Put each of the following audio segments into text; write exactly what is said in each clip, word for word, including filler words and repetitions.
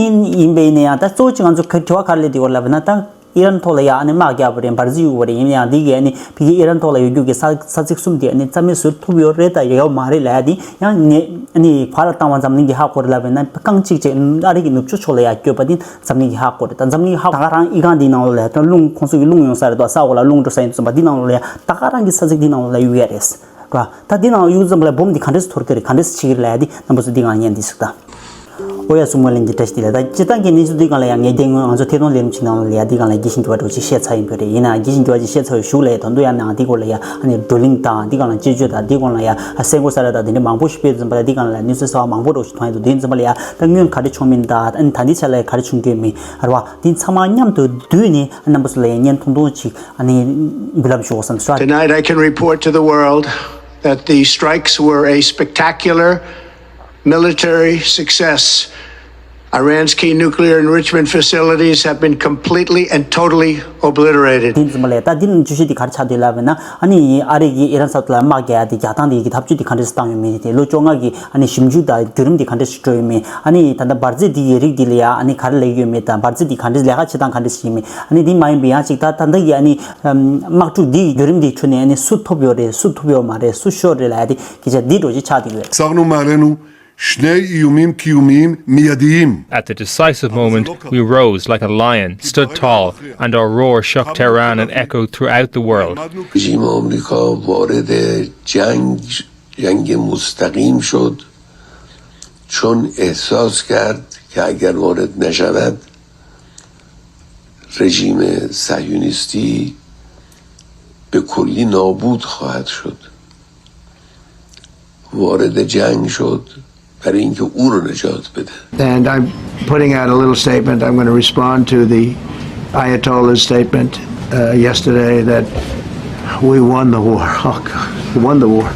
ཡིན་ཡིན་པས་ཡིན་ན་ཡང་ད་གཙོ་བོ་གཅིག་ང་ཚོ་ག་དྲི་བ་ག་རེ་སླེབས་ཡོད་རེད་ལབ་ན། ད་ཨི་རན་ཐོག་ལ་ཡ་ཨ་ནི་དམག་རྒྱག་པ་རེད། འབར་རྫས་གཡུག་པ་རེད། ཡིན་ན་ཡང་འདི་གི་ཨ་ནི་ཕ་གི་ཨི་རན་ཐོག་ལ་ཡོད་རྒྱུ་གི་ས་ས་ཚིགས་གསུམ་དེ་ཨ་ནི་རྩ་མེད་བཟོ་ཐུབ་ཡོད་རེད་ད་ཡོད་མ་རེད་ལབ་ཡ་དེ་ཡང་ངས་ཨ་ནི་བར་ལ་བཏང་བ་འཛམ་གླིང་གིས་ཧ་གོ་རེད་ལབ་པས་ན། རྐང་གཅིག་ཅིག་ཨ་རི་གི་ནུབ་ཕྱོགས་ཕྱོགས་ལ་ཡ་བསྐྱོད་པ་དེ་འཛམ་གླིང་གིས་ཧ་གོ་རེད། ད་འཛམ་གླིང་གིས་ཧ་གོ། ད་ག་རང་ཨི་ཁང་འདིའི་ནང་ལོགས་ལ་ཡ་ད་རླུང་ཁོང་ཚོ་གི་རླུང་ཡོང་ས་རེད་དོ། ས་འོག་ལ་རླུང་འགྲོ་ས་ཡིན་དུས་ཙམ་པ་འདི་ནང་ལོགས་ལ་ཡ་ད་ག་རང་གི་ས་ཚིགས་འདི་ནང་ལོགས་ལ་གཡུག་ཡ་རེད། ར། ད་འདི་ནང་གཡུག་ཙམ་པ་ལ་བོམ་འདི་ག་འདྲས་སེ་འཐོར་གི་རེད། ག་འདྲས་སེ་བྱེད་ཀྱི་རེད་ལབ་ཡ་འདི་རྣམ་པ་ཚོ་འདི་སྒང་ལ་ཉན་འདི་ཟིག་ད། ཨོ་ཡ་སྲུང་མ་ལན་གྱི་བཀྲ་ཤིས་བདེ་ལེགས། ད་སྤྱིར་བཏང་གི་གནས་ཚུལ་འདི་སྒང་ལ་ཡང་ངས་དེ་སྔོན་ང་ཚོ་ཐད་གཏོང་ལས་རིམ་ཅིག་ནང་ལ་ཡ་འདི་སྒང་ལ་རྒྱས་ཤིང་རྒྱས་པ་འདྲ་བོ་ཅིག་བཤད་ཚར་ཡིན་པ་རེད། ཡིན་ན་རྒྱས་ཤིང་རྒྱས་པ་ཅིག་བཤད་ཚར་བའི་གཞུག་ལ་ཡ་ད་དུང་ཡང་ནང་འདི་སྐོར་ལ་ཡ་ཨ་ནི་བགྲོ་གླེང་དང་འདི་སྒང་ལ་དཔྱད་བརྗོད་དང་འདི་སྒང་ལ་ཡ་གསལ་པོ་གསལ་ར་དང་དེ་འདྲ་མང་པོ་ཞིག་སྤེལ་ཙམ་པ་ལ་འདི་སྒང་ལ་གནས་ཚུལ་གསར་བ་མང་པོ་འདྲ་བོ་ཞིག་མཐོང་ཡ་འདུག་དེ་ཙམ་པ་ལ་ཡ་ད་སྔོན་ག་རེ་བྱུང་མིན་དང་ཨ་ནི་ད་འདི་ཆ་ལ་ཡ་ག་རེ་བྱུང་གི་མིན་རེད་བ། དེ་ཚང་མ་མཉམ་དུ་བསྡུས་ནས་རྣམ་པ་ཚོ་ལ་ཡང་བརྙན་ཐུང་ཐུང་ཅིག་ཨ་ནི་འབུལ་ལམ་ཞུ་དགོས་བསམ་སོང་། Tonight I can report to the world that the strikes were a spectacular military success. Iran's key nuclear enrichment facilities have been completely and totally obliterated. དེ་ཙམ་ལས་ད་འདི་ནང་བརྗོད་གཞི་འདི་ག་རེ་ཆགས་འདུག་ལབ་ན། ཨ་ནི་ཨ་རི་གིས་ཨི་རན་ས་ཐོག་ལ་དམག་རྒྱག་ཡ་དེ་རྒྱག་སྟངས་དེ་གི་ཐབས་ཇུས་དེ་ག་འདྲས་བཏང་ཡོད་མེད་དེ་ལོ་བཅོ་ལྔ་གི་ཨ་ནི་ཞིབ་འཇུག་དང་བརྒྱུད་རིམ་དེ་ག་འདྲས་ཤིག་འགྲོ་ཡོད་མེད། ཨ་ནི་ད་ལྟ་འབར་རྫས་འདི་ཡི་རིགས་འདི་ལ་ཡ་ཨ་ནི་ག་རེ་ལབ་ཡོད་མེད་དང་འབར་རྫས་འདི་ག་འདྲས་ལས་ཀ་བྱེད་སྟངས་ག་འདྲས་ཤིག་ཡིན་མེད། ཨ་ནི་འདི་མ་ཡིན་པའི་ཡང་ཅིག་ད་ད་ལྟ་གི་ཨ་ནི་དམག་འཁྲུག་འདི་ཡི་བརྒྱུད་རིམ་འདི་ཁྲོད་ནས་ཨ་ནི་སུ་ཐོབ་ཡོད་རེད། སུ་ཐོབ་ཡོད་མ་རེད། སུ་ཤོར་རེད་ལབ་ཡ་དེ་སྐད་ཆ་འདི་འདྲ་ཅིག་ཆགས་བསྡད་ཡོད། At the decisive moment, we rose like a lion, stood tall, and our roar shook Tehran and echoed throughout the world. رژیم آمریکا وارد جنگ، جنگ مستقیم شد، چون احساس کرد که اگر وارد نشود، رژیم صهیونیستی به کلی نابود خواهد شد. وارد جنگ شد برای اینکه او رو نجات بده. And I'm putting out a little statement. I'm going to respond to the Ayatollah's statement uh, yesterday that we won the war. Oh, God, we won the war.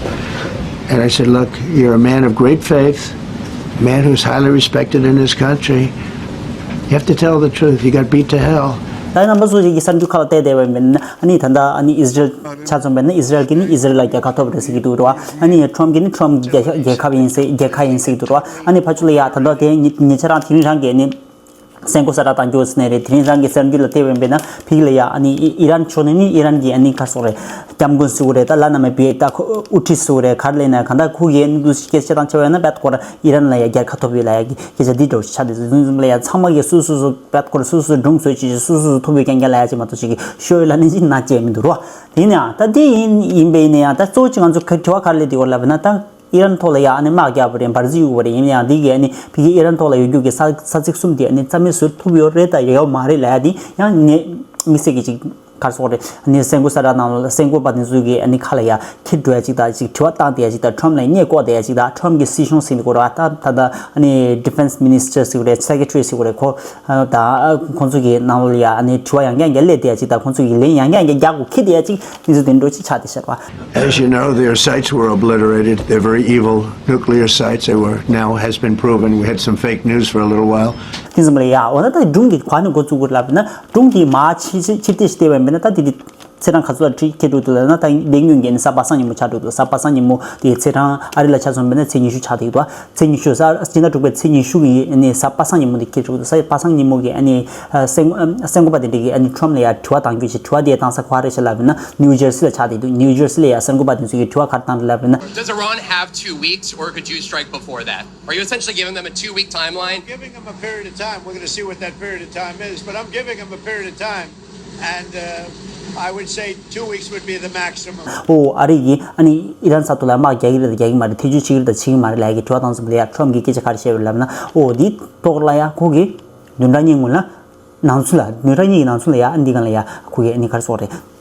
And I said, look, you're a man of great faith, a man who's highly respected in his country. You have to tell the truth. You got beat to hell. ད་རྣམ་པ་ཚོ་ཞིག་གིས་གསར་འགྱུར་ཁག་ལ་བལྟས་བསྡད་པ་ཡིན་ན། ཨ་ནི་ད་ལྟ་ཨ་ནི་ཨི་ཟི་རེལ་ཆ་མཚོན་པ་ཡིན་ན་ཨི་ཟི་རེལ་གྱིས་ནི་ཨི་ཟི་རེལ་ལ་རྒྱལ་ཁ་ཐོབ་རེད་ཟེར་གྱི་འདུག་རེད་བ། ཨ་ནི་ཁྲོམ་གྱིས་ནི་ཁྲོམ་གྱི་རྒྱལ་ཁ་རྒྱལ་ཁ་ཡིན་ཟེར་རྒྱལ་ཁ་ཡིན་ཟེར་གྱི་འདུག་རེད་བ། ཨ་ནི་ཕར་ཕྱོགས་ལ་ཡ་ད་ལྟ་དེ་ཉེ་ཉེ་ཆར་རང་དེ་རིང་རང་གི་ནི་སེང་གོ་གསལ་བསྒྲགས་བཏང་རྒྱུ་ཟེར་ནས་རེད། དེ་རིང་རང་གི་གསར་འགྱུར་ལ་བལྟས་པ་ཡིན་ན་ཕ་གི་ལ་ཡ་ཨ་ནི་ཨི་ཨི་རན་ཕྱོགས་ནས་ནི་ཨི་རན་གྱི་ཨ་ནི་ག་རེ་ཟེར་དགོས་རེད། སྐྱབས་མགོན་ཟེར་དགོས་རེད། ད་བླ་ན་མེད་པའི་ད་ཁོ་དབུ་ཁྲིད་ཟེར་དགོས་རེད། ག་རེ་ལབ་ན་གང་ལྟར་ཁོ་གིས་ཨ་ནི་འདུག་སེ་སྐད་ཆ་བཏང་བྱས་པ་ཡིན་ན་བལ་ཀོ་ར་ཨི་རན་ལ་ཡ་རྒྱལ་ཁ་ཐོབ་ཡོད་ལབ་ཡ་གི་སྐད་ཆ་འདི་འདྲ་བོ་ཞིག་ཆགས་བསྡད་ཟེར། རྫུན་རྫུན་ལ་ཡ་ཚང་མ་གིས་སོ་སོ་སོ་བལ་ཀོ་ར་སོ་སོ་སོ་སྒྲུང་བཟོས་བྱས་སོ་སོ་སོ་ཐོབ་ཡོད་རྐྱང་རྐྱང་ལབ་ཡ་ཅིག་མ་གཏོགས་ཅིག་གི་ཤོར་ཡོད་ལབ་ནི་ཅིག་ནང་བཅད་མི་འདུག་རོ། དེ་ཡིན་ན་ཡང་ད་འདི་ཡིན་ཡིན་པས་ཡིན་ན་ཡང་ད་གཙོ་བོ་ཅིག་ང་ཚོ་ག་དྲི་བ་ག་རེ་སླེབས་བསྡད་ཡོད་ལབ་ན། ད་ཨི་རན་ཐོག་ལ་ཡ་ཨ་ནི་དམག་རྒྱག་པ་རེད། འབར་རྫས་གཡུག་པ་རེད། ཡིན་ན་ཡང་འདི་གི་ཨ་ནི་ཕ་གི་ཨི་རན་ཐོག་ལ་ཡོད་རྒྱུ་གི་ས་ས་ཚིགས་གསུམ་དེ་ཨ་ནི་རྩ་མེད་བཟོ་ཐུབ་ཡོད་རེད་ད་ཡོད་མ་རེད་ལབ་ཡ་དེ་ཡང་ངས་དམིགས་བསལ་གྱི་ཅིག་ག་རེ་ཟེར་དགོས་རེད། ཨ་ནི་སེང་གོ་གསལ་བསྒྲགས་ནང་ལ་སེང་གོ་པ་དེ་ཚོ་གི་ཨ་ནི་ཁ་ལ་ཡ་ཁྱེར་འགྲོ་ཡ་ཅིག་དང་ཅིག་དྲི་བ་བཏང་བསྡད་ཡ་ཅིག་དང་ཁྲོམ་ལ་བསྙད་བཀོག་བསྡད་ཡ་ཅིག་དང་ཁྲོམ་གྱི་སྲིད་གཞུང་ཟེར་འདུག་གོ་ར། ད་ད་ད་ཨ་ནི་ཌི་ཕེན་སི་མི་ནི་སི་ཊར་ཟེར་དགོས་རེད། སེ་ཀེ་ཊ་རི་ཟེར་དགོས་རེད། ཁོ་ད་ཁོང་ཚོ་གི་ནང་ལོགས་ལ་ཡ་ཨ་ནི་དྲི་བ་ཡང་བསྐྱར་ཡང་བསྐྱར་སླེབས་བསྡད་ཡ་ཅིག་དང་ཁོང་ཚོ་གི་ལན་ཡང་བསྐྱར་ཡང་བསྐྱར་རྒྱག་དགོས་ཁེལ་བསྡད་ཡ་ཅིག་དེ་ཚོ་དེ་འདྲ་ཅིག་ཆགས་བསྡད་ཤག་པ། As you know, their sites were obliterated. They're very evil nuclear sites. They were, now has been proven. We had some fake news for a little while. དེ་ཙམ་ལ་ཡ་འོ་ན་ད་སྒྲུང་གི་ག་ནས་འགོ་བཙུགས་དགོས་ལབ་ན། སྒྲུང་གི་མ་ཕྱི་ཕྱི་ཕྱིར་བལྟས་ཤིག་བལྟས་པ་ཡིན་ན་ད་དེ་དེ་ཚེས་གྲངས་ག་ཚོད་ལ་ཁྲིད་ཁྱེར་འགྲོ་འདུག་ལབ་ན། ད་ལས་ཉིན་གྱི་ཨ་ནི་གཟའ་པ་སངས་ཉིན་མོ་ཆགས་འགྲོ་འདུག་གཟའ་པ་སངས་ཉིན་མོ་དེ་ཚེས་གྲངས་ཨ་རི་ལ་ཆ་མཚོན་པ་ཡིན་ན་ཚེས་ཉི་ཤུ་ཆགས་བསྡད་འདུག་ཚེས་ཉི་ཤུ་གཟའ་སྤྱི་ཟླ་དྲུག་པའི་ཚེས་ཉི་ཤུ་གི་ཨ་ནི་གཟའ་པ་སངས་ཉིན་མོ་དེ་ཁྱེར་འགྲོ་འདུག་གཟའ་པ་སངས་ཉིན་མོ་གི་ཨ་ནི་ཨ་སེང་ཨ་སེང་གོ་པ་དེ་འདྲ་གི་ཨ་ནི་ཁྲོམ་ལ་ཡ་དྲི་བ་བཏང་རྒྱུ་ཞིག་དྲི་བ་དེ་བཏང་ས་ག་པར་རེད་ཤག་ལབ་ན་ནིའུ་ཇར་སི་ལ་ཆགས་བསྡད་འདུག་ནིའུ་ཇར་སི་ལ་ཡ་སེང་གོ་པ་དེ་ཚོ་གི་དྲི་བ་ག་རེ་བཏང་འདུག་ལབ་ན། Does Iran have two weeks, or could you strike before that? Are you essentially giving them a two-week timeline? Giving them a period of time. We're going to see what that period of time is, but I'm giving them a period of time, and uh, I would say two weeks would be the maximum. ཨོ་ཨ་རི་གིས་ཨ་ནི་ཨི་རན་ས་ཐོག་ལ་དམག་རྒྱག་གི་རེད་དང་རྒྱག་གི་མ་རེད། ཐེ་བྱུས་བྱེད་ཀྱི་རེད་དང་བྱེད་ཀྱི་མ་རེད་ལབ་ཡ་གི་དྲི་བ་བཏང་ཙམ་ལ་ཡ་ཁྲོམ་གིས་སྐད་ཆ་ག་རེ་བཤད་ཡོད་ལབ་ན། ཨོ་འདི་ཐོག་ལ་ཡ་ཁོ་གིས་བདུན་ཕྲག་གཉིས་སྔོན་ལ་ནང་ཚུན་ལ་བདུན་ཕྲག་གཉིས་ཀྱི་ནང་ཚུན་ལ་ཡ་ཨ་འདི་གང་ལ་ཡ་ཁོ་གིས་ཨ་ནི་ག་རེ་ཟེར་དགོས་རེད།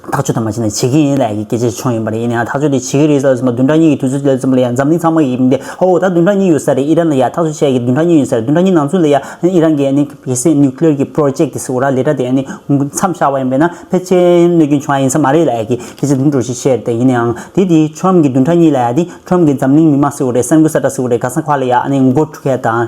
ཐག་གཅོད་དང་མ་བྱས་ན་བྱེད་ཀྱི་ཡིན་ལབ་ཀྱི་སྐད་ཆ་བྱུང་ཡིན་པ་རེད། ཡིན་ན་ཡང་ཐག་གཅོད་དེ་བྱེད་ཀྱི་རེད་ཟེར་ཙམ་པ་བདུན་ཕྲག་གཉིས་ཀྱི་དུས་ཚོད་ལ་ཙམ་པ་ལ་ཡང་འཛམ་གླིང་ཚང་མ་གི་ཡིན་ཏེ། ཨོ་ད་བདུན་ཕྲག་གཉིས་ཡོད་ས་རེད། ཨི་རན་ལ་ཡ་ཐག་གཅོད་བྱས་ཀྱི་བདུན་ཕྲག་གཉིས་ཡོད་ས་རེད། བདུན་ཕྲག་གཉིས་ནང་ཚུན་ལ་ཡ་ཨི་རན་གྱི་ཨ་ནི་གལ་སྲིད་ནིའུ་ཀི་ལི་ཡར་གྱི་པོ་རོ་ཇེག་དེ་ཟེར་བ་ར་ལས་གྲྭ་དེ་ཨ་ནི་མཚམས་བཞག་པ་ཡིན་པས་ན་ཕལ་ཆེར་གནོད་སྐྱོན་བྱུང་ཡ་ཡིན་ས་མ་རེད་ལབ་ཀྱི་སྐད་ཆ་དེ་འདྲ་ཞིག་བཤད་རེད། ཡིན་ན་ཡང་དེ་དེ་ཁྲོམ་གྱི་བདུན་ཕྲག་གཉིས་ལ་ཡ་དེ་ཁྲོམ་གྱི་འཛམ་གླིང་མི་མང་ཟེར་བ་རེད། གསར་འགོད་གསལ་བསྒྲགས་ཟེར་བ་རེད། ག་ས་ག་ལ་ཡ་ཨ་ནི་མགོ་འཁྲུ་མཁན་དང་།